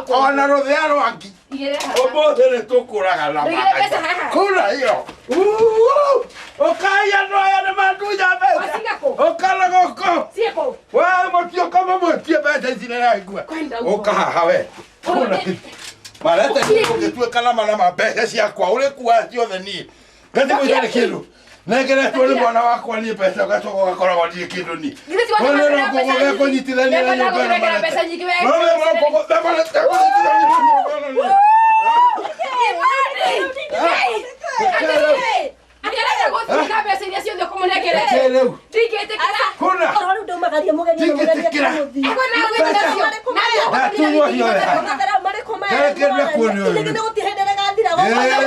Ona rũthĩa rwa ngi.
Igĩrĩra haha.
Ũmũthĩ nĩ tũkũraga na
Ndũigĩre mbeca haha.
Kura ĩyo. Ũkai andũ aya nĩ mandunya mbeca.
Waciga kũ?
Ũkana gũkũ.
Ciĩ kũ?
We mũtioka mũmũtie mbeca ici nĩraigua.
Kwenda ũguo.
Ũka haha we. Kura. Marete ũgĩtuĩka nama nama mbeca ciakwa ũrĩkua ciothe niĩ. Ngathi gwĩta nĩ kĩndũ. Nengeretwo nĩ mwana wakwa niĩ mbeca ũgacoka ũgakoragwo ndirĩ kĩndũ niĩ.
Githĩ ti wona
Ũyũ
mbeca
no
nyingĩ?
ngũkũnyitithania na
Nĩngwenda
nyũmba ĩno
gũkũnengera
marete.
mbeca nyingĩ we.
No, no, no, no, no,
Atĩrĩrĩ gũtuĩka mbeca iria ciothe ũkũmũnengerete.
Rĩu.
Ndingĩtĩkĩra.
Kuna.
Korwo rĩu ndaumagaria mũgeni ũyũ mũgeni
Ndingĩtĩkĩra.
akĩmũthiĩ.
Ekwenda gwĩkĩra cio.
Ndatunywo ciothe.
Marĩkũ maya?
Nderekerwo kuona ũyũ.
Nĩ gũtirĩ hĩndĩ rĩgathira
Ĩ.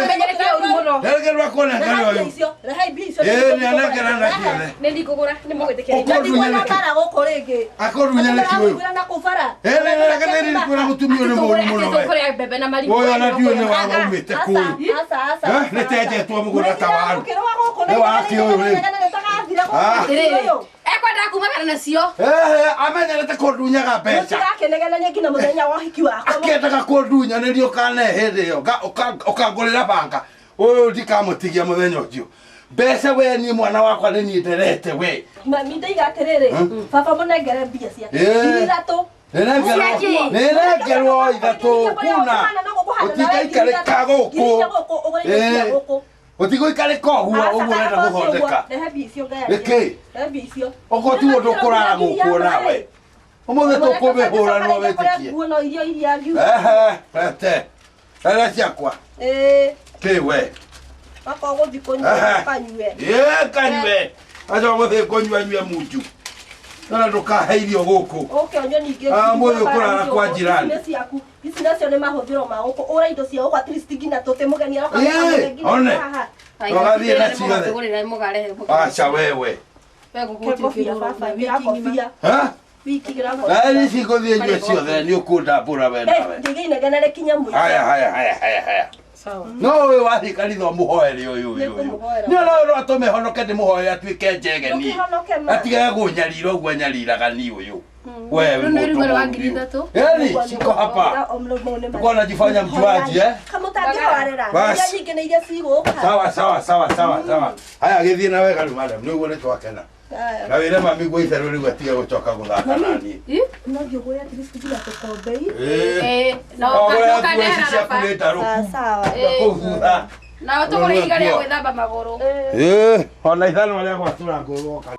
Ũmenyerete ũru mũno.
Nderekerwo kuona ngari
Rehai mbia
ũyũ.
icio, rehai mbia icio.
Ĩ nĩ anengera na ciothe.
Nĩ ndikũgũra nĩ mũgwĩtĩkĩra.
Ũkũndunya
Ndikuona
nĩkĩ?
mbara gũkũ rĩngĩ.
Akũndunya nĩkĩ ũyũ?
Ndĩrakwĩra na kũu bara.
Ĩ nĩ nĩ kwĩra mũtumia ũyũ nĩ mũũru mũno we.
Tũkũrĩa mbembe na marigũ.
Ũyũ ona ndiũĩ nĩ wa waumĩte kũu.
Aca, aca,
Eh, nĩ tenjetwo mũgũnda ta waru.
Ũkĩrũa gũkũ
Nĩ wake ũyũ rĩu.
nĩtagathira
Ah.
gũkũ.
Atĩrĩrĩ, ekwenda kumagara nacio.
Ehe, amenyerete kũndunyaga mbeca.
Mũtigakenegenanie nginya mũthenya wa ũhiki wakwa.
Akĩendaga kũndunya nĩrio ũkane hĩndĩ ĩyo ũkangũrĩra banga. Ũyũ ndikamũtigia mũthenya ũcio. Mbeca we niĩ mwana wakwa nĩ niĩ nderete we.
Mami ndaiga atĩrĩrĩ, baba mũnengere mbia ciake.
Ĩ.
Ngiri ithatũ.
Nĩnengerwo nĩnengerwo ithatũ kuna. Ũtingaikarĩka gũkũ. Ĩ. Ũtigũikarĩka ũguo ũguo ũrenda gũthondeka.
Rehe mbia icio ngayanie.
Nĩkĩ?
Rehe mbia icio.
Ũguo tiguo ndũkũrara gũkũ nawe. Ũmũthĩ tũkũmĩhũra no wĩtĩkie.
Nguo no irio iria ngiuga.
Ehe, rete. Rete ciakwa.
Ĩ,
Kĩ we.
wakorwo gũthiĩ kũnyua
Ehe.
ũkanyue.
Ĩ kanyue. Aca ũgũthiĩ kũnyua nyue munju. Nona ndũkahe irio gũkũ.
Ũke ũnyue ningĩ.
Ah, mũthĩ ũkũrara kwa jirani.
Ici nĩ ciaku. Ici nacio nĩ mahũthĩro ma gũkũ. Ũra indo cia gũkũ at least nginya tũtĩ mũgeni aroka
Ĩ,
mũgeni nginya
one.
haha.
Ũgathiĩ na ciothe.
Mũgũrĩra mũgarehe.
Aca wewe.
We
Kobia baba, ĩkĩra kobia.
Ha?
Wiki ĩkĩra
Na
kobia.
nĩ cigũthiĩ nyue ciothe nĩ ũkũndambũra we nawe.
Ngĩgĩa inegene rĩkinye mũico.
Haya haya haya haya haya.
Sawa.
No ũyũ wathiĩ kanitha ũmũhoere ũyũ ũyũ ũyũ. Nĩ ona ũyũ no atũme honoke ndĩmũhoere atuĩke njege niĩ.
Ndũkĩhonoke ma.
Atigage kũnyarira ũguo anyariraga niĩ ũyũ. Wewe
Rĩu nĩ ruga rwa
mũndũ
ngiri ithatũ.
Yaani siko hapa. Ulikuwa unajifanya mjuaji eh?
Kama ũtangĩhorera.
Bas.
Iria nyingĩ nĩ iria cigũka.
Sawa sawa sawa sawa sawa. Haya gĩthiĩ na wega rĩu madam nĩguo nĩ twakena.
Haya.
Na wĩre mami gwa itherũ rĩu atige gũcoka gũthaka naniĩ.
No thiĩ ũgũre at least nginya tũkombe.
Ĩĩ.
Na
Ũgũre nguo ici
ũkanehera
ciaku
raba.
nĩ ndarũku.
Sawa.
Kũu thutha.
Na ũtũgũre ihiga rĩa gwĩthamba magũrũ.
Ĩĩ, ona ithanwa rĩa gwatũra ngũ woka.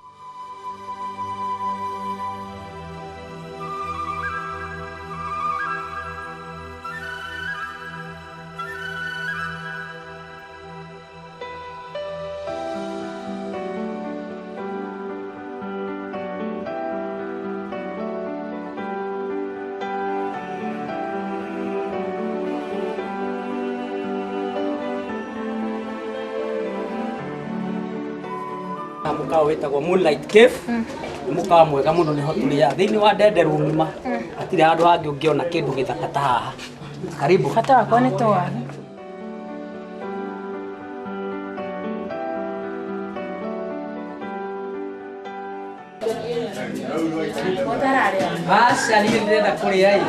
Mũkawa wĩtagwo Moonlight Cave nĩ mũkawa mwega mũno nĩho tũrĩaga thĩinĩ wa Ndenderu ng'ima hatirĩ handũ hangĩ ũngĩona kĩndũ gĩthaka ta haha karibu
Bata wakwa nĩ tũwaru.
Aca niĩ ndĩrenda kũrĩa ĩ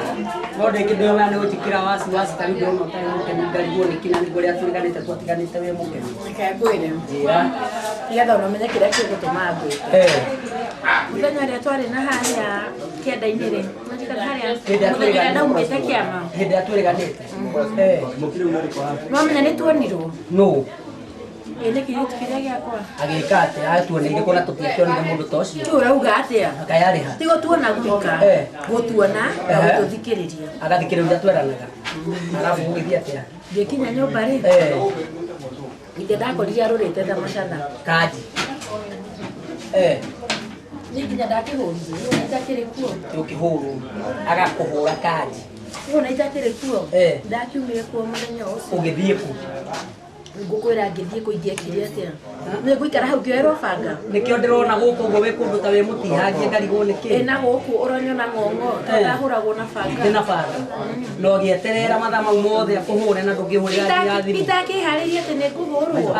no ndĩngĩ ndĩrona nĩ gũnjĩkĩra wasiwasi ta rĩu ndĩrona ũtarĩ mũkenu ngarigwo nĩkĩ na nĩguo ũrĩa tũriganĩte twatiganĩte wĩ mũkenu.
Reke ngwĩre.
Njĩra.
Nĩgetha ona ũmenye kĩrĩa kĩgũtũma ngwĩte. Mũthenya ũrĩa twarĩ na harĩa kĩanda-inĩ rĩ, nĩwaririkana harĩa
Hĩndĩ ĩrĩa
mũthenya ũrĩa
twĩrĩganĩte.
ndaumĩte kĩama.
Hĩndĩ ĩrĩa twĩrĩganĩte.
Nĩwamenya nĩ tuonirwo?
Nũ?
Ĩ nĩ kĩirĩtu kĩrĩa gĩakwa.
Agĩka atĩa? Atuoneire kũ na tũtiakĩonire mũndũ ta ũcio?
Rĩu ũrauga atĩa?
Kaĩ arĩ ha?
Ti gũtuona gwika, gũtuona na gũtũthikĩrĩria.
Agathikĩrĩria ũrĩa tweranaga. Arabu gũgĩthiĩ atĩa?
Ngĩkinya nyũmba rĩ, ithe ndakorire arũrĩte ta macatha.
Kanji.
Niĩ nginya ndakĩhũrire, rĩu itakĩrĩ kuo.
Ũkĩhũrwo. Agakũhũra kanji.
Rĩu ona itakĩrĩ kuo. Ndakiumire kuo mũthenya ũcio.
Ũgĩthiĩ kũ?
Ngũkwĩra ngĩthiĩ kũ ingĩekire atĩa? Nĩ ngũikara hau ngĩoerwo banga.
Nĩkĩo ndĩrona gũkũ ũguo wĩ kũndũ ta wĩ mũtihangie ngarigwo nĩkĩ.
Ĩ na gũkũ ũronyona ng'ong'o to ndahũragwo na banga.
Ndĩ na banga. Na ũgĩeterera mathaa mau mothe akũhũre na ndũngĩhũrĩra nginya thimũ.
Itakĩharĩirie atĩ nĩ ngũhũrwo.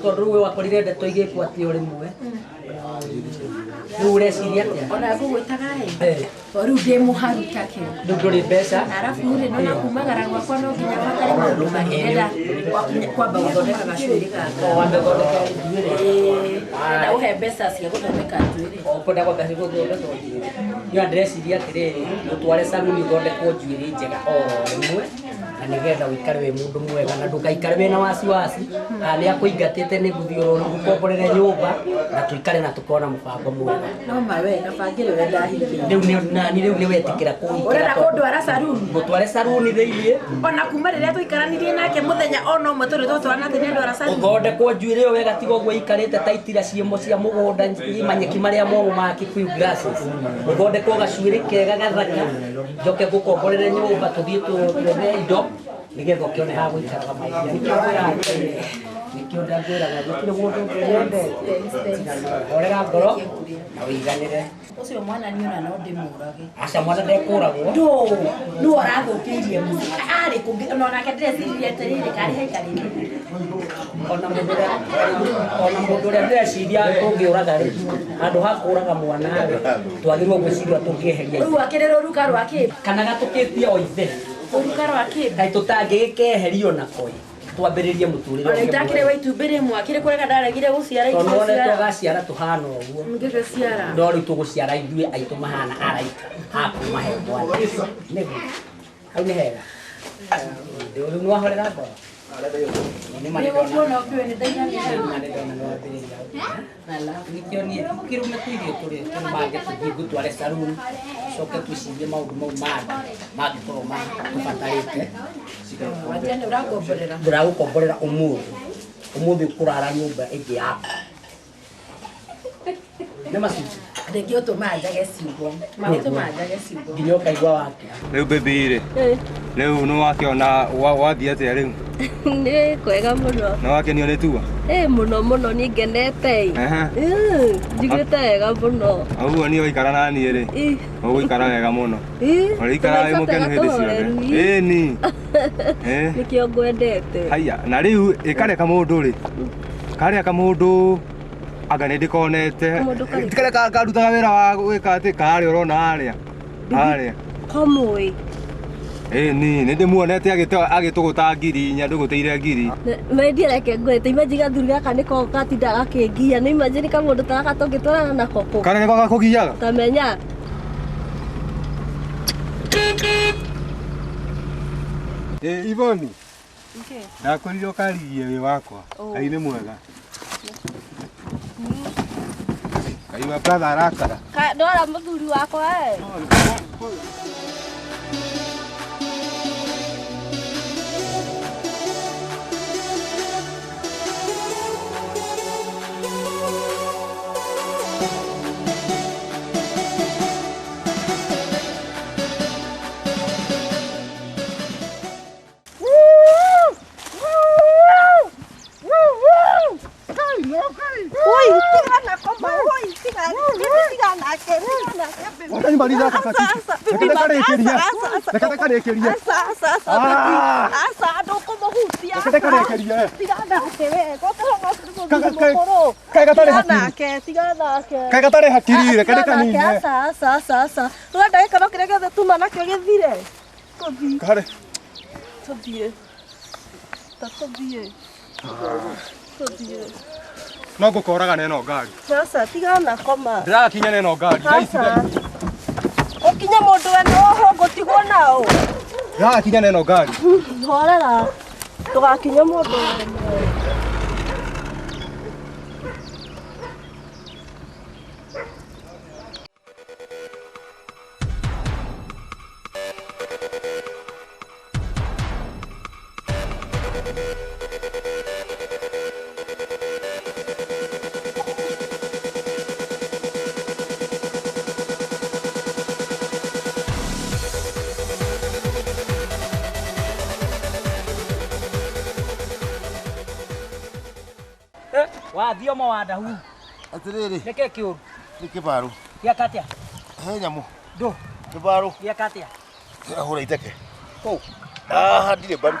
Tondũ rĩu we wakorire ndeto igĩkwo atĩ o rĩmwe. Rĩu ũreciria atĩa?
Ona ngũgwĩtaga ĩ. To rĩu ndĩ mũharu takĩo.
Rĩu ndũrĩ mbeca.
Arabu rĩ nona kumagara gwakwa no nginya batare maũndũ maingĩ ndĩrenda kwamba gũthondeka gacuĩrĩ gaka.
Wambe ũthondeke njuĩrĩ.
Ndĩrenda ũhe mbeca cia gũthondeka njuĩrĩ.
Ũkwenda kwamba gũthondekwo njuĩrĩ. Niĩ ndĩreciria atĩrĩrĩ, ũtware saruni ũthondekwo njuĩrĩ njega o rĩmwe na nĩgetha ũikare wĩ mũndũ mwega na ndũgaikare wĩna wasiwasi kana nĩ akũingatĩte nĩ ngũthiĩ oro ngũkomborere nyũmba na tũikare na tũkorwo na mũbango mwega.
No ma we gabangĩre ũrĩa ndahingĩra.
Rĩu nĩ nani rĩu nĩ wetĩkĩra kũhingĩra.
Ũrenda kũndwara saruni?
Ngũtware saruni thĩiniĩ.
Ona kuma rĩrĩa tũikaranirie nake mũthenya ona ũmwe tũrĩ twatwarana atĩ nĩandwara saruni.
Ũthondekwo njuĩrĩ ĩyo wega tiga ũguo ĩikarĩte ta itira ciĩmo cia mũgũnda manyeki marĩa momũ ma Kikuyu grasses. Ũthondekwo gacuĩrĩ kega gathaka njoke ngũkomborere nyũmba tũthiĩ tuethe indo nĩgetha ũkĩone ha gũikaraga mairia. Nĩkĩo ngwĩraga atĩrĩrĩ, nĩkĩo ndangwĩraga gũtirĩ mũndũ ũngĩ nyendete. Horera ngoro na ũiganĩre.
Ũcio mwana niĩ ona no ndĩmũrage.
Aca mwana ndekũragwo.
Ndũ, nĩwe ũrathũkĩirie mũciĩ. Arĩ kũngĩ ona nake ndĩreciririe atĩrĩrĩ karĩ haikarĩte.
Ona mũndũ ũrĩa ndĩreciria tũngĩũraga rĩ, handũ ha kũraga mwana rĩ, twagĩrĩirwo gwĩciria tũngĩeheria.
Rĩu akĩrĩ rũruka rwa kĩ?
Kana gatũkĩtie o ithe.
Rũruka rwa kĩ?
Kaĩ tũtangĩgĩkeherio nako ĩ, twambĩrĩrie mũtũrĩre.
Ona itakĩrĩ wa itumbĩ rĩmwe akĩrĩ kũrega ndaregire gũciara
Tondũ wonete
itũgũciara.
ũgaciara tũhana ũguo.
Ngĩgĩciara.
No rĩu tũgũciara ithuĩ aitũ mahana araika a kuma he mwana. Nĩguo. Hau nĩ hega. Rĩu nĩ wahorera ngoro?
Nĩgũkuona ũkĩũĩ nĩ ndaiganĩra.
Nĩkĩo niĩ kĩrũme tũirio tũrĩ tũbange tũthiĩ ngũtware saruni coke twĩcirie maũndũ mau mangĩ mangĩkorwo matũbatarĩte.
Watia nĩ ũrangomborera.
Ndĩragũkomborera ũmũthĩ. Ũmũthĩ ũkũrara nyũmba ĩngĩ yaku. Nĩ macucu.
Nĩkĩo ũtũmaga njage ciugo. Magũtũmaga njage ciugo.
Nginya ũkaigua wakĩra.
Rĩu baby rĩ, rĩu nĩ wakĩona wathiĩ atĩa rĩu?
Nĩ kwega mũno.
Nĩ wakenio nĩ tua?
Ĩ mũno mũno niĩ ngenete ĩ.
Ehe.
Njiguĩte wega mũno.
Ũguo niĩ waikara na niĩ rĩ,
Ĩ.
ũgũikara wega mũno.
Ĩ.
Ũrĩikaraga wĩ mũkenu hĩndĩ ciothe. Ĩni. Ĩ.
Nĩkĩo ngwendete.
Haiya, na rĩu ĩ karĩa kamũndũ rĩ, karĩa kamũndũ anga nĩ ndĩkonete.
Kamũndũ karĩkũ?
Ti karĩa karutaga wĩra wa gwĩka atĩ karĩa ũrona harĩa. Harĩa.
Kamũĩ.
Ĩni, nĩ ndĩmuonete agĩtũgũta 4,000 ndũgũtĩire 1,000.
Mendia reke ngwĩte imagine gathuri gaka nĩko gatindaga gakĩngia nĩ imagine kamũndũ ta gaka tũngĩtwarana nako kũ.
Karĩa nĩko gakũgiaga?
Tamenya.
Ĩ Ivoni. Ndakwĩrire ũkarigie wĩ wakwa. Ngai nĩ mwega. Ngai wa brother arakara.
Ndora mũthuri wakwa ĩ.
Watanimaliza hapa sasa. Reke ndakarĩkĩrie. Reke ndakarĩkĩrie. Ah. Reke ndakarĩkĩrie. Kaĩ gatarĩ hakiri. Kaĩ gatarĩ hakiri, reke ndĩkanine.
Ũrenda gĩkeno kĩrĩa gĩothe tuma nakĩo gĩthire. Tũthiĩ.
Karĩ.
Tũthiĩ. Ta tũthiĩ. Tũthiĩ.
No ngũkoraga na ĩno ngari.
Sasa tigana na koma.
Ndĩragakinya na ĩno ngari. Thaa ici
Sasa. Ũkinye mũndũ we no oho ngũtigwo nao.
Ndĩragakinya na ĩno ngari.
Horera. Ndũgakinye mũndũ wene.
Wathio mawanda hu.
Atiriri.
Nĩkĩ kĩũru?
Nĩ kĩbaru.
Gĩaka atĩa?
He nyamũ.
Ndũ.
Kĩbaru.
Gĩaka atĩa?
Ahũra iteke.
Kũ?
Haha ndirĩ mbaru.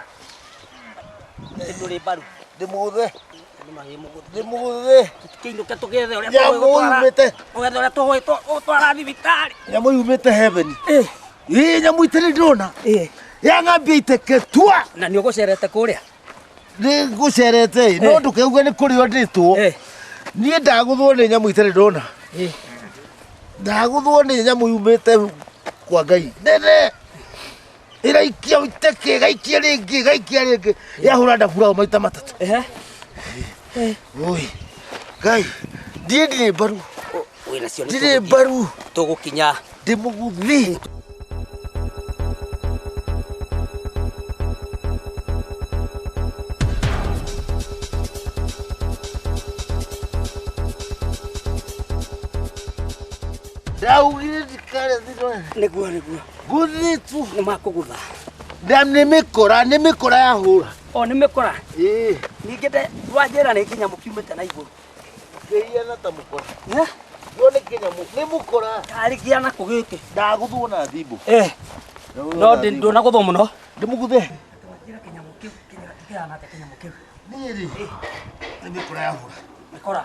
Ndũrĩ mbaru.
Ndĩ mũgũthe.
Ndĩ
mũgũthe.
Tũkĩinũke tũgethe ũrĩa
Nyamũ yumĩte.
Ũgethe ũrĩa tũgũtwara thibitarĩ.
Nyamũ yumĩte heaven. Ĩ nyamũ itarĩ ndĩrona. Yang'ambia iteke tua.
Na nĩ ũgũcerete kũrĩa?
Nĩ ngũcerete no ndũkauge nĩ kũrĩo ndĩtwo. Niĩ ndagũthwo nĩ nyamũ itarĩ ndona. Ndagũthwo nĩ nyamũ yumĩte kwa Ngai. Nene. Ĩraikia iteke, ĩgaikia rĩngĩ, ĩgaikia rĩngĩ. Yahũra ndabura maita matatũ. Oi. Ngai, ndiĩ ndirĩ mbaru.
Wĩnacio nĩ
Ndirĩ mbaru.
Tũgũkinya.
Ndĩ mũgũthi. Ndaugire ndikare thitũ.
Nĩguo nĩguo.
Ngũthĩtwo.
Nĩ makũgũtha.
Nda nĩ mĩkora, nĩ mĩkora yahũra.
O nĩ mĩkora?
Ĩĩ.
Ningĩ wanjĩra nĩ kĩnyamũ kiumĩte na igũrũ.
Kĩhiana ta mũkora. No nĩ kĩnyamũ, nĩ mũkora.
Karĩ kĩana kũ gĩkĩ?
Ndagũthwo na thimũ.
No ndũnagũthwo mũno.
Ndĩmũgũthe.
Wanjĩra kĩnyamũ kĩu, kĩhana atĩa kĩnyamũ kĩu?
Niĩ rĩ, nĩ mĩkora yahũra.
Mĩkora?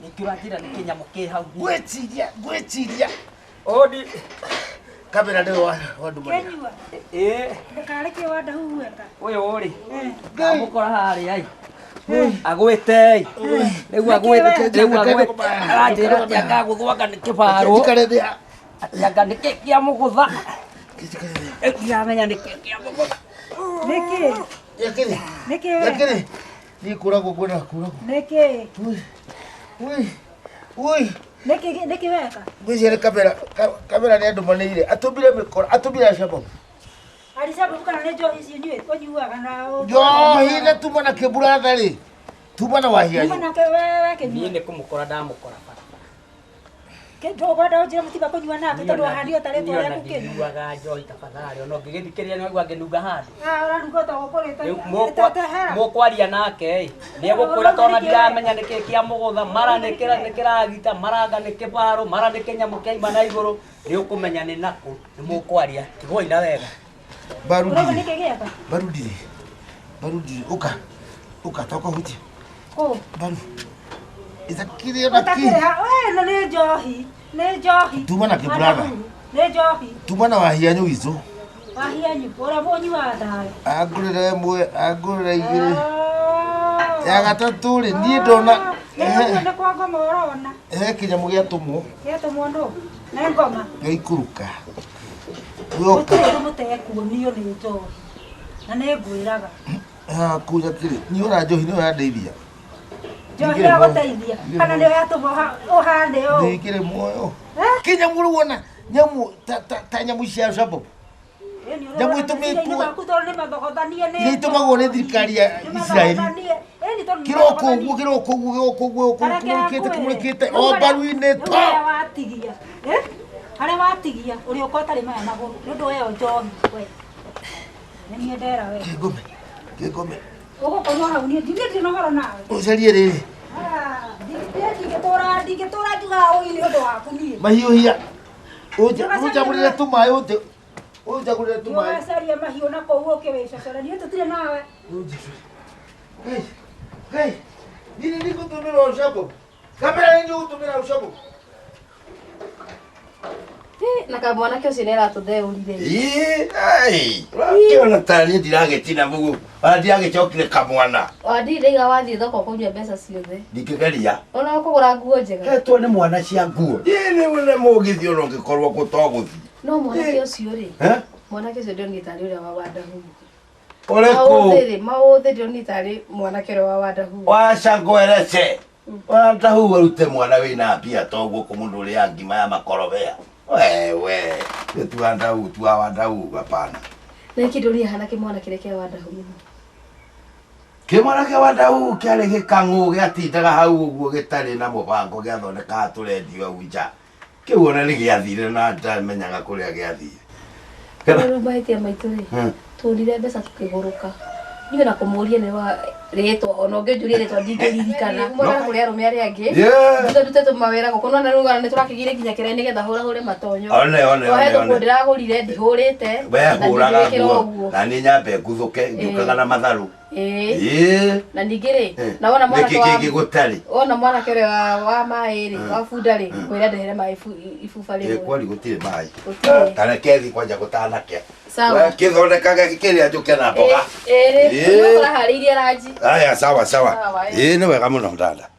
Ningĩ ũranjĩra nĩ kĩnyamũ kĩ hau.
Ngwĩciria, ngwĩciria.
Odi.
Kamera nĩwe wandũmanĩra.
Kĩnyua.
Ĩĩ.
Ndũkarĩ kĩ wandahuhueka.
Ũyũ rĩ. Ndamũkora harĩa ĩ. Agwĩte ĩ. Rĩu agwĩte, rĩu agwĩte. Aranjĩra atĩ akagũthwo anga nĩ kĩbarũ.
Njikare thĩ.
Atĩ anga nĩkĩ kĩamũgũtha. Ndiramenya nĩkĩ kĩamũgũtha.
Nĩkĩ?
Yakĩrĩ.
Nĩkĩ we?
Yakĩrĩ. Niĩ kũragwo ngwenda kũragwo.
Nĩkĩ?
Ui. Ui.
Nĩkĩ nĩkĩ weka?
Ngwĩciria nĩ kamera, kamera nĩ andũmanĩire. Atũmire mĩkora, atũmire Alshababu.
Alshababu kana nĩ njohi icio nyuĩte ũnyuaga na
Njohi na tuma na kĩburatha rĩ. Tuma na wahianyu.
Tuma na we
Niĩ
kĩnyua.
nĩ kũmũkora ndamũkora barabara.
Ndũkwenda ũnjĩre mũtiga kũnyua nake tondũ ahanio ta rĩtwa rĩaku kĩnyua.
Ndinyuaga njohi tafadhali ona ũngĩgĩthikĩrĩria nĩ waigua ngĩnunga handũ.
Ah, ũraruga ta ũkũrĩte.
Rĩu mũkwaria nake ĩ nĩegũkwĩra tondũ ndiramenya nĩkĩ kĩa mũgũtha mara nĩ kĩragita maranga nĩ kĩbaro mara nĩ kĩnyamũ kĩaima na igũrũ nĩ ũkũmenya nĩ nakũ nĩ mũkwaria tigwoi na wega.
Ũrauga nĩkĩ gĩaka?
Barudire. Barudire uka. Uka toka huti.
Kũ?
Baru. Itakiri na ki.
Ũtakĩrĩha we no nĩ njohi. Nĩ njohi.
Tuma na kĩbrother.
Nĩ njohi.
Tuma na wahianyu witũ.
Wahianyu ũrĩa mũnyuaga ndawa.
Angũrĩre ĩmwe, angũrĩre igĩrĩ. Ya gatatũ rĩ niĩ ndona.
Nĩ kwa ngoma ũrona.
He kĩnyamũ gĩatũmwo.
Gĩatũmwo nũ? Nĩ ngoma.
Gĩaikũrũka.
Gũtirĩ ũndũ mũtekuonio nĩ njohi. Na nĩ ngwĩraga.
Ah, kuja kiri. Ni ora njohi nĩyo yandeithia.
Njohi ya gũteithia. Kana nĩyo yatũma ũhande ũũ.
Ndikĩrĩ muoyo. Kĩnyamũ rĩu wona nyamũ ta nyamũ cia sababu. Nyamũ itũmĩtwo. Iria itũmagwo nĩ thirikari ya Isiraeli. Kĩroko ũguo kĩroko ũguo kĩroko ũguo kĩmũrĩkĩte kĩmũrĩkĩte o mbaru-inĩ to.
Harĩa watigia. Harĩa watigia ũrĩũka ũtarĩ maya magũrũ nĩ ũndũ wa ĩyo njohi we. Nĩ niĩ ndera we.
Kĩngome. Kĩngome.
Ũgũkorwo hau niĩ ndirĩ na ũhoro nawe.
Ũcarie rĩrĩ.
Ndingĩtũra njugaga ũi nĩ ũndũ waku niĩ.
Mahiũhia. Ũnjagũrĩre tũmaĩ ũnjagũrĩre tũmaĩ.
Ũgacaria mahiũ na kũu ũke wĩcocore niĩ tũtirĩ nawe.
Ngai. Ngai. Nini nĩngũtũmĩra ũcambo. Kamera nĩ ngũtũmĩra ũcambo.
Na kamwanake ũcio nĩaratũtheũrire.
Ĩĩ, ai, ũrakĩona ta niĩ ndiragĩtina mũgũ, ona ndiragĩcokire kamwana.
Wandirĩ ndaiga wathiĩ thoko kũnyua mbeca ciothe.
Ndingĩgeria.
Ona ũkũgũra nguo njega.
Hetwo nĩ mwana cia nguo. Ĩĩ nĩ mũgithi ona ũngĩkorwo kũ to gũthiĩ.
No mwanake ũcio rĩ. Mwanake ũcio ndĩronire tarĩ ũrĩa wa Wandahugu.
Ũrĩkũ?
Maũthĩ ndĩronire tarĩ mwanake ũrĩa wa Wandahugu.
Waca ngwerece. Wandahugu arute mwana wĩna mbia to guo mũndũ ũrĩa ngima ya makorobea. Wewe, tu Wandahugu hapana.
Na iki ndũria hana kĩmwana kĩrĩa kĩa Wandahugu.
Kĩmwana kĩa Wandahugu kĩarĩ gĩkang'ũ gĩatindaga hau ũguo gĩtarĩ na mũbango gĩathondekaga tũrendio hau nja. Kĩu ona nĩ gĩathire na ndamenyaga kũrĩa gĩathire.
Rĩu mahĩtia maitũ rĩ, tuonire mbeca tũkĩgũrũka. Niĩ na kũmũria nĩ wa rĩtwa ona ũngĩnjũria rĩtwa ndingĩririkana. Mwana kũrĩ arũme arĩa angĩ. Ndute tũmawĩra gũkũ nona rĩu nĩ tũrakĩgire nginya kĩraĩ nĩgetha hũrahũre matonyo.
One one one.
He tũkuo ndĩragũrire ndihũrĩte.
We hũraga nguo na niĩ nyambe nguthũke ngĩũkaga na matharũ.
Ĩĩ. Na ningĩ rĩ, na wona mwanake wa
nĩkĩ kĩngĩ gũtarĩ.
Wona mwanake ũrĩa wa maĩ rĩ, wa bunda rĩ, kwĩra ndehere maĩ ibuba rĩmwe.
Ĩĩ kwari gũtirĩ maĩ.
Gũtirĩ.
Ta reke thiĩ kwanja gũtanakĩa.
Sawa.
Kĩthondekage kĩrĩa njũke na mboga.
Ĩĩ. Nĩ ũraharĩirie ranji.
Aya sawa sawa. Ĩĩ nĩ wega mũno dada.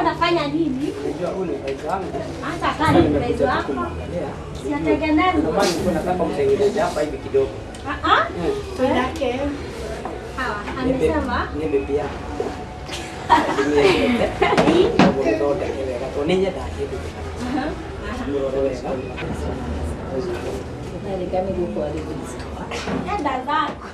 Unafanya nini? Hata kama ni mpenzi wako. Siatengeneza.
Ndio maana nataka mtengeneze hapa hivi kidogo.
Ah ah. Tuendake. Hawa, amesema
ni bibi yako.
Enda zako.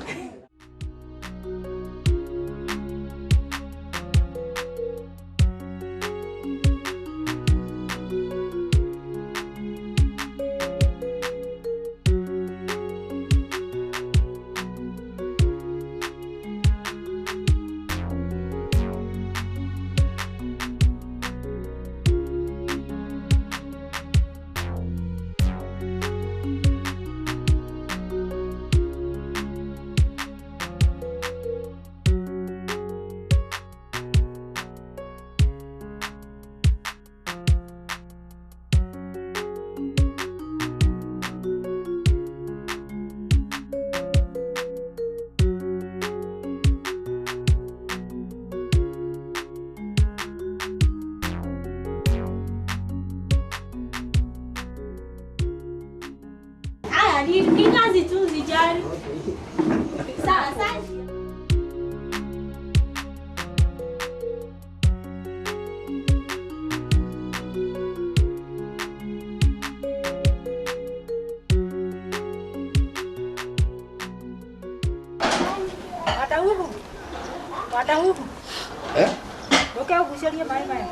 Ni kazi tu usijali. Sawa, asante.
Watahuhu.
Eh?
Ndoke ugucerie maĩ maya.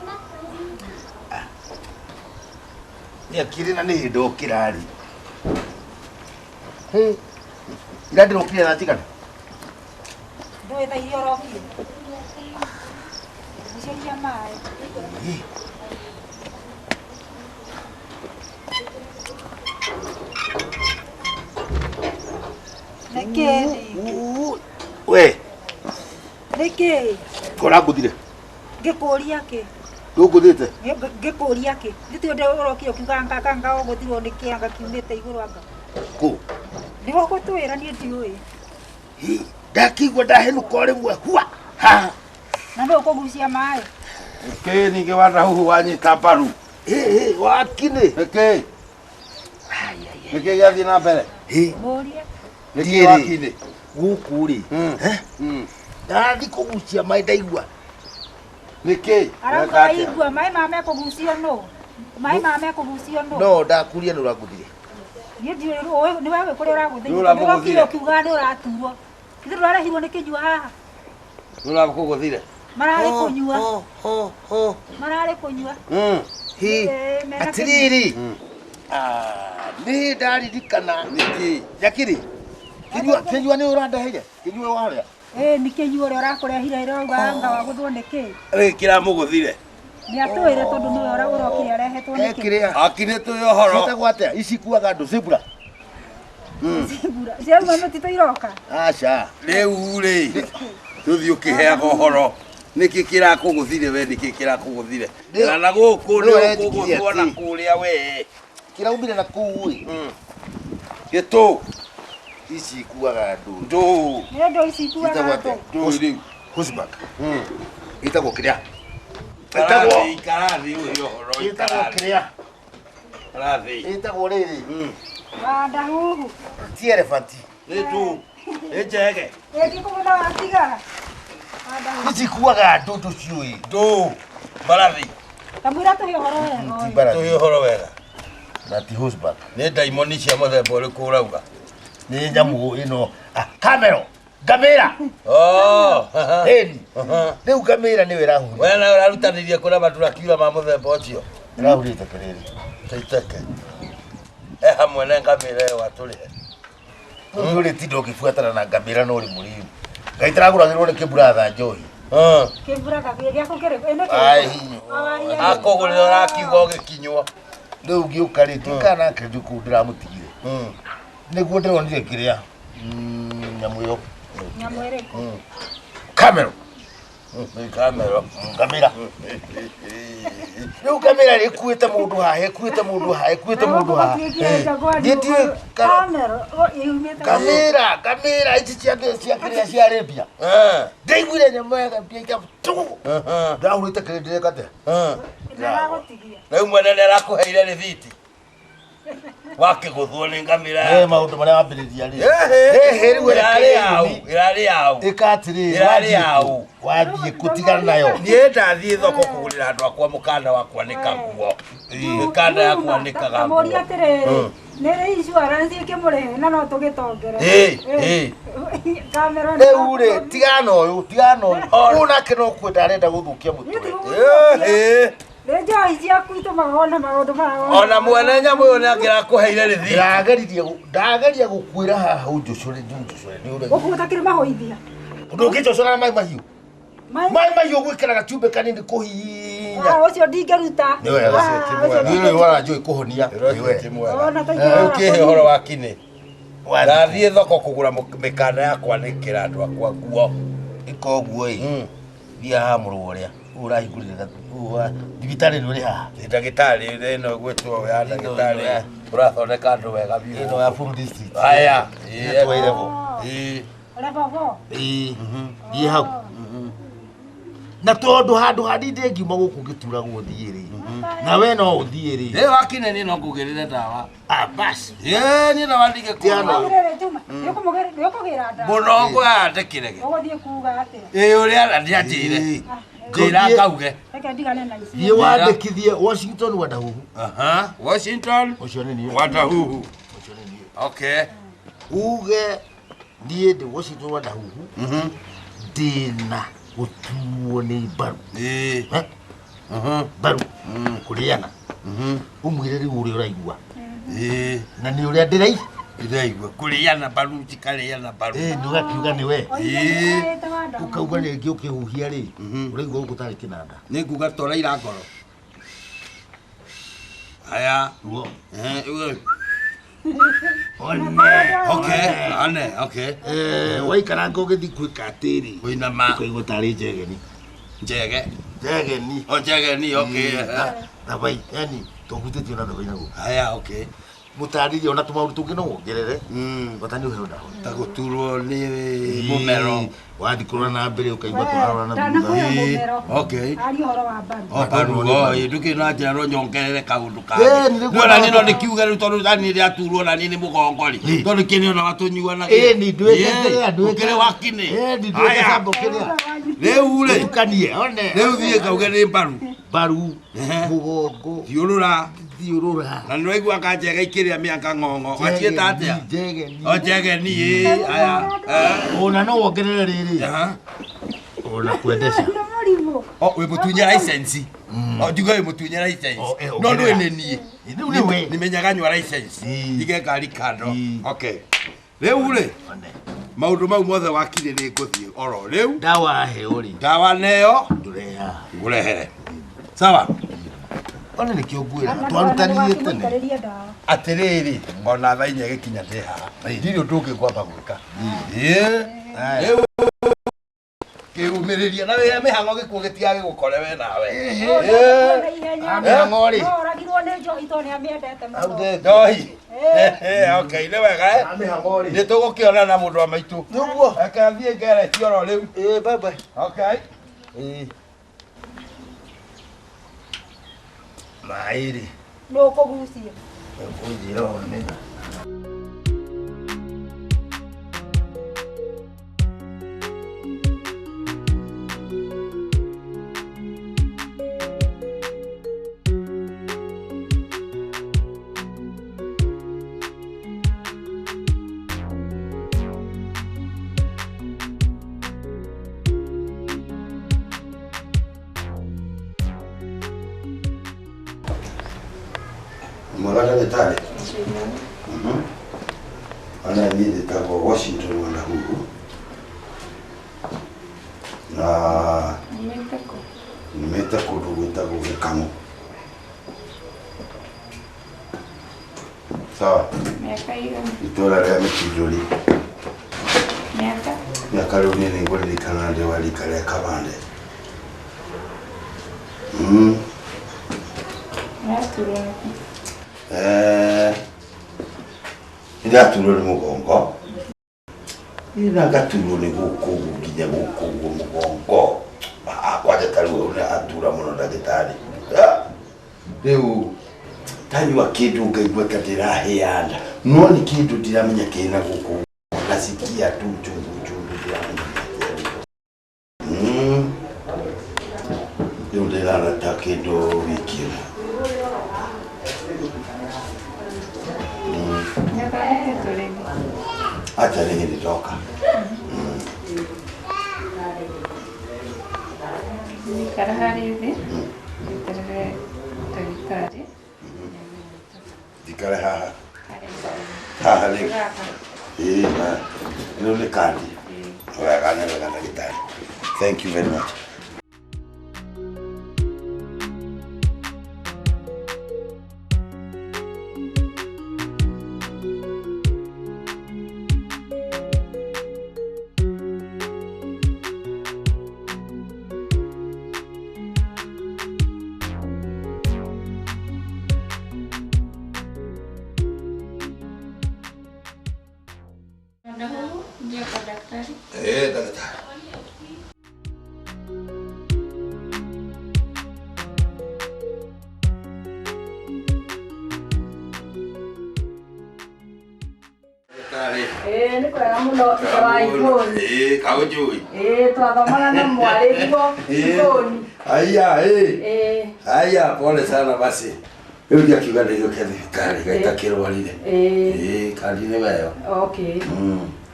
Ni akiri na ni ndokira ri. He. Ira ndirokire thaa cigana?
Ndũĩ thaa iria ũrokire. Guceria maĩ. Nĩkĩ?
We.
Nĩkĩ?
Kũranguthire.
Ngĩkũria kĩ?
Ndũngũthĩte?
Ngĩkũria kĩ? Nĩtĩ ũndũ ũrokire ũkiuga anga anga ũgũthirwo nĩ kĩ anga kiumĩte igũrũ anga.
Kũ?
Nĩwe ũgũtwĩra niĩ ndiũĩ.
Ndakĩigua ndahenũka o rĩmwe hua haha.
Na nũ ũkũgucia maĩ?
Nĩkĩ ningĩ wanahuhu wanyita mbaru? Ĩ wakinĩ. Nĩkĩ? Nĩkĩ gĩathiĩ na mbere?
Mũrie.
Nĩkĩ wakinĩ? Gũkũ rĩ. Ndathi kũgucia maĩ ndaigua. Nĩkĩ?
Arauga waigua maĩ ma mekũgucio nũ? Maĩ ma mekũgucio nũ?
No ndakuria nĩ ũranguthire.
Niĩ ndiũĩ nĩ wewe kũrĩa ũragũthire. Ũrokire ũkiuga nĩ ũraturwo. Ithuĩ tũrarehirwo nĩ kĩnyua haha.
Nĩ ũrakũgũthire?
Mararĩ kũnyua. Mararĩ kũnyua.
Hi. Atĩrĩrĩ. Nĩ ndaririkana. Nĩkĩ? Jakiri. Kĩnyua nĩ ũrandeheire? Kĩnyua warĩa?
Ĩ nĩ kĩnyua ũrĩa ũrakũrehire ĩrauga anga wagũthwo nĩ kĩ?
Rĩ kĩramũgũthire.
Nĩ atwĩre tondũ nĩwe ũrokire arehetwo nĩ kĩ?
Akire tũĩ ũhoro. Ciĩtagwo atĩa? Ici kuaga andũ zebra.
Zebra. Ciauma mĩtitũ iroka?
Aca. Rĩu rĩ tũthiĩ ũkĩheaga ũhoro. Nĩkĩ kĩrakũgũthire we nĩkĩ kĩrakũgũthire? Na gũkũ nĩ ũkũgũthwo na kũrĩa we. Kĩraumire na kũu ĩ. Gĩtũ. Ici ikuaga andũ. Ndũ.
Nĩ andũ ici ikuaga andũ.
Ndũ rĩu. Horseback. Ĩtagwo kĩrĩa? Ĩtagwo ikarathi ũyũ ũhoro. Ĩtagwo kĩrĩa? Karathi. Ĩtagwo rĩrĩ.
Wandahuhu.
Ti elephant. Nĩ ndũ. Nĩ njege.
Ĩngĩkũgũtha watigara.
Ici ikuaga andũ ndũciũĩ. Ndũ. Mbarathi.
Kamũira tũhe ũhoro wega.
Tũhe ũhoro wega. Na ti horseback. Nĩ ndaimoni cia mũthemba ũrĩkũ ũrauga? Nĩ nyamũ ĩno. Camel. Ngamĩra. Ĩni. Rĩu ngamĩra nĩyo ĩrahurire. We nawe ũrarutanĩria kũrĩa maturakiura ma mũthemba ũcio. Ĩrahurĩte kĩrĩrĩ. Taiteke. E hamwe na ngamĩra ĩyo atũrĩhe. Rĩu ũrĩtinda ũkĩbuatana na ngamĩra na ũrĩ mũrĩu. Ngai taragũragĩrwo nĩ kĩburatha njohi.
Kĩburaga gĩaku kĩrĩkũ? Ĩno
Akũgũrĩra ũrakiuga ũgĩkinywo. Rĩu ngĩũka rĩ ndikana nake kũu ndĩramũtigire. Nĩguo ndĩronire kĩrĩa nyamũ ĩyo.
Nyamũ ĩrĩkũ?
Camel. Nĩ camel. Ngamĩra. Rĩu ngamĩra ĩkuĩte mũndũ haha, ĩkuĩte mũndũ haha, ĩkuĩte mũndũ haha. Niĩ ndiũĩ ngamĩra, ngamĩra ici cia kĩrĩa cia Arabia. Ndaiguire nyamũ yagambia ika tu. Ndahurĩte kĩrĩa ndĩreka atĩa? Rĩu mwene nĩ arakũheire rĩthiti. Wakĩgũthwo nĩ ngamĩra. Ĩ maũndũ marĩa wambĩrĩria rĩ. Ĩhĩ rĩu ĩrarĩ yaũ, ĩrarĩ yaũ. Ĩka atĩrĩrĩ, ĩrarĩ yaũ. Wathiĩ kũtigana nayo. Niĩ ndathiĩ thoko kũgũrĩra andũ akwa mũkanda wa kwanĩka nguo. Mĩkanda ya kwanĩkaga nguo.
Mũria atĩrĩrĩ, nĩ rĩ insurance ĩkĩmũrĩhe na no tũgĩtongere. Kamera
Rĩu rĩ, tigana na ũyũ, tigana na ũyũ. Ũyũ nake no kwenda arenda gũthũkia mũtwe.
Nĩ njohi ciaku itũmaga wone maũndũ maya.
Ona mwene nyamũ ĩyo nĩ angĩrakũheire rĩthiti. Ndageria gũkuĩra haha ũnjũcũre ndũnjũcũre nĩ ũregi.
Gũkũ ũtakĩrĩ mahũithia.
Ndũngĩnjũcũra na maĩ mahiũ. Maĩ mahiũ gwĩkĩra gacumbĩ kanini kũhihinya.
Ũcio ndingĩruta.
Nĩ wega. Nĩ wara njũĩ kũhonia. Rĩu kĩhe ũhoro wa kinĩ. Ndathiĩ thoko kũgũra mĩkanda ya kwanĩkĩra andũ akwa nguo. Ĩka ũguo ĩ. Thiĩ haha mũrũ ũrĩa. Ũrahingũrire thibitarĩ nĩ ũrĩ haha. Ndagĩtarĩ ĩno ĩgwĩtwo ya ndagĩtarĩ ũrathondeka andũ wega biũ. Ĩno ya Full District. Haya. Ĩtwaire bo. Ĩ.
Level 4.
Ĩ. Thiĩ hau. Na tondu handu handi ndingiuma guku ngituragwo thiĩ rĩ. Na we no ũthiĩ rĩ. Ĩ wakine niĩ no ngũgĩrĩre ndawa. Ah bas. Ĩ niĩ ndawa ndingĩkũra.
Nĩũkũgĩra ndawa.
Mũno ngwandĩkĩrege.
Ũgũthiĩ kuuga atĩa?
Ĩ ũrĩa ndianjĩre. Njĩra ngauge.
Reke ndigane na icio.
Thiĩ wandĩkithie Washington Wadahuhu.
Aha, Washington.
Ũcio nĩ niĩ.
Wadahuhu. Okay.
Uge niĩ ndĩ Washington Wadahuhu. Ndĩna gũtuo nĩ mbaru. Mbaru. Kũrĩana. Ũmwĩre rĩu ũrĩa ũraigua. Na nĩ ũrĩa ndĩraigua.
Kũrĩana mbaru njikarĩana mbaru.
Ĩ nĩ ũgakiuga nĩ we. Ũkauga rĩngĩ ũkĩhuhia rĩ ũraigua gũkũ tarĩ kĩnanda.
Nĩ nguga toraira ngoro. Haya.
Ruo.
One. Okay, one, okay.
Waikaranga ũgĩthiĩ gwĩka atĩrĩ.
Kũinama.
Ũkaigua tarĩ njegeni.
Njege.
Njegeni.
O njegeni, okay.
Thabai, yani tũhutĩtio na thabai naguo.
Haya, okay.
Mũtarĩrie ona tũmaũndũ tũngĩ no wongerere. Bata nĩ ũheo ndawa.
Ta gũturwo nĩ mũmero.
Wathiĩ kũrora na mbere ũkaigua tũrarora na
thutha.
Okay.
Aria ũhoro wa mbaru.
O mbaru, o ndũkĩrĩ na njĩra no nyongerere kaũndũ kangĩ. No na niĩ no ndĩkiuge rĩu tondũ na niĩ rĩaturwo na niĩ nĩ mũgongo rĩ. Tondũ kĩnĩ ona watũnyuanagia.
Ĩni nduĩke kĩrĩa nduĩke.
Ũkĩrĩ wakinĩ.
Ĩni nduĩke sambo kĩrĩa.
Rĩu rĩ.
Ũtukanie, one.
Rĩu thiĩ ngauge nĩ mbaru.
Mbaru, mũgongo.
Thiũrũra.
Thiũrũra.
Na nĩ waigua kanjega ikĩrĩa mĩanga ng'ong'o. Waciĩta atĩa?
Njegeni.
O njegeni ĩ. Aya.
Ona no wongerere rĩrĩ. Ona kwendesha.
O wĩ mũtunye license. O njuge wĩ mũtunye license. No ndũĩ nĩ niĩ.
Rĩu nĩ we.
Nimenyaga nyua license. Ige ngari kando. Okay. Rĩu rĩ. Maũndũ mau mothe wakire nĩ ngũthiĩ oro rĩu.
Ndawa heo rĩ.
Ndawa neo.
Ndũreha.
Ngũrehere. Sawa.
Ona nĩkĩo ngwĩra twarutanire tene.
Atĩrĩrĩ ona thaa inya ĩgĩkinya ndĩ haha. Ndirĩ ũndũ ũngĩ ngwamba gwĩka. Ĩĩ. Rĩu kĩrumĩrĩria na wĩra mĩhang'o gĩkuũ gĩtigagĩgũkore we nawe.
Mĩhang'o rĩ.
No oragirwo nĩ njohi tondũ nĩamĩendete mũno.
Njohi. Okay, nĩ wega eh.
Mĩhang'o rĩ.
Nĩ tũgũkĩonana mũndũ wa maitũ.
Nĩguo.
Reke thiĩ ngeretie oro rĩu.
Ĩĩ bye bye.
Okay.
Ĩĩ. Maĩ rĩ.
Nũ ũkũgucia?
Ũkũnjĩra one.
Mwega ndagĩtarĩ. Ona niĩ njĩtagwo Washington Wanahuhu. Na nyumĩte kũndũ gwĩtagwo Gĩkang'ũ. Sawa.
Miaka igana.
Itũũra rĩa Mĩkindũri.
Miaka?
Mĩaka rĩu niĩ nĩngũririkana ndĩ wa rika rĩa kabande.
Ũraturwo nĩkũ?
Nĩndaturwo nĩ mũgongo. Ĩ na ngaturwo nĩ gũkũ ũguo nginya gũkũ ũguo mũgongo. Kwanja ta rĩu nĩ atura mũno ndagĩtarĩ. Rĩu ndanyua kĩndũ ngaigua ta ndĩrahĩa nda. No nĩ kĩndũ ndiramenya kĩna gũkũ. Nasikia tu chungu chungu ndiramenya. Rĩu ndĩrara ta kĩndũ wiki ĩmwe. Acha nĩ hĩndĩ ndoka.
Ikara harĩa thĩ, weterere ndagĩtarĩ.
Njikare haha. Haha rĩu. Ĩĩ na ĩno nĩ kandi. Wega nĩ wega ndagĩtarĩ. Thank you very much. Daktari. Daktari.
Wa Ivoni.
Ĩĩ, kaũnjũĩ.
Ĩĩ, twathomaga na mwarĩguo Ivoni.
Aya, ĩĩ.
Ĩĩ.
Aya, pole sana basi. Rĩu ndiakiuga ndĩgĩũke thibitarĩ gaita kĩrwarire.
Ĩĩ.
Ĩĩ, kandi nĩ weyo.
Okay.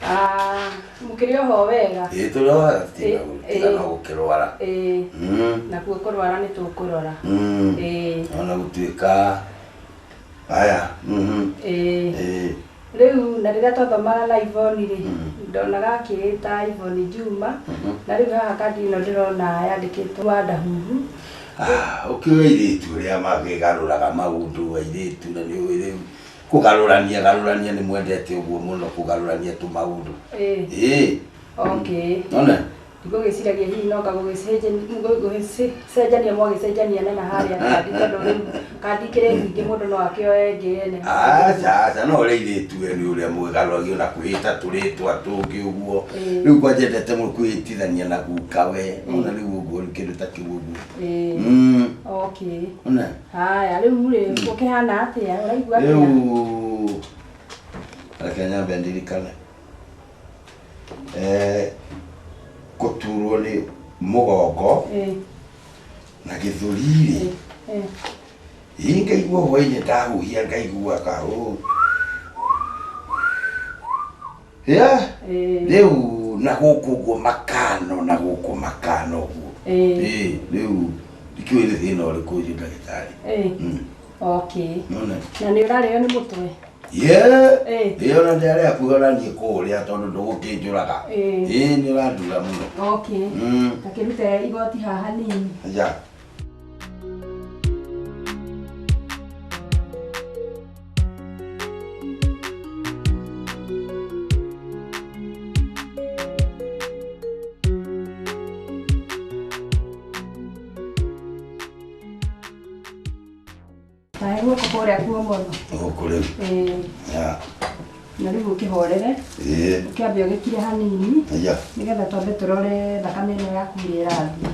Ah, mũkĩrĩ oho wega?
Ĩĩ, tũrĩ
Ĩĩ,
tiga
ĩĩ.
no gũkĩrwara.
Ĩĩ. Nakuo kũrwara nĩ tũkũrora. Ĩĩ.
Ona gũtuĩka aya.
Ĩĩ.
Ĩĩ.
Rĩu na rĩrĩa twathomaga na Ivoni rĩ, ndonaga akĩĩta Ivoni Juma, na rĩu haha kandi ĩno ndĩrona yandĩkĩtwo Wandahuhu.
Ũkĩũĩ airĩtu ũrĩa makĩgarũraga maũndũ airĩtu na nĩ ũĩ rĩu kũgarũrania garũrania nĩ mwendete ũguo mũno kũgarũrania tũmaũndũ.
Ĩĩ.
Ĩĩ.
Okay.
Nona?
Ndigũgĩciragia hihi no gũgĩcenjania mwagĩcenjania na harĩa kandi tondũ rĩu kandi ikĩrĩ nyingĩ mũndũ no akĩoe ĩngĩ ene.
Aca aca no ũrĩa airĩtu we nĩ ũrĩa mwĩgarũragio na kwĩĩta tũrĩtwa tũngĩ ũguo.
Ĩĩ.
Rĩu kwanja endete mũno kwĩĩtithania na guka we. Ona rĩu ũguo rĩu kĩndũ ta kĩu ũguo.
Ĩĩ. Okay.
Ona?
Haya rĩu rĩ ũkĩhana atĩa? Ũraigua atĩa?
Rĩu reke nyambe ndirikane. Gũturwo nĩ mũgongo
Ĩĩ.
na gĩthũri-rĩ
Ĩĩ.
ĩ ngaigua hwainĩ ndahuhia ngaigua kahũ ya
Ĩĩ.
rĩu na gũkũ ũguo makano na gũkũ makano ũguo.
Ĩĩ.
Ĩ rĩu ndikĩũĩ nĩ thĩna ũrĩkũ ũcio ndagĩtarĩ.
Ĩĩ. Okay.
Nona?
Na nĩ ũrarĩo nĩ mũtwe?
Ye
Ĩĩ.
ĩ ona ndĩarĩa kuga ona niĩ kũũrĩa tondũ ndũgũkĩnjũraga.
Ĩĩ.
Ĩ nĩ ũrandura mũno.
Okay. Takĩrute igoti haha hanini.
Ya.
Tae guoko kũrĩa kuo mũno.
Gũkũ rĩu.
Ĩĩ.
Ya.
Na rĩu ũkĩhorere.
Ĩĩ.
Ũkĩambe ũgĩkire hanini.
Ya.
Nĩgetha twambe tũrore thakame ĩno yaku ũrĩa ĩrathiĩ.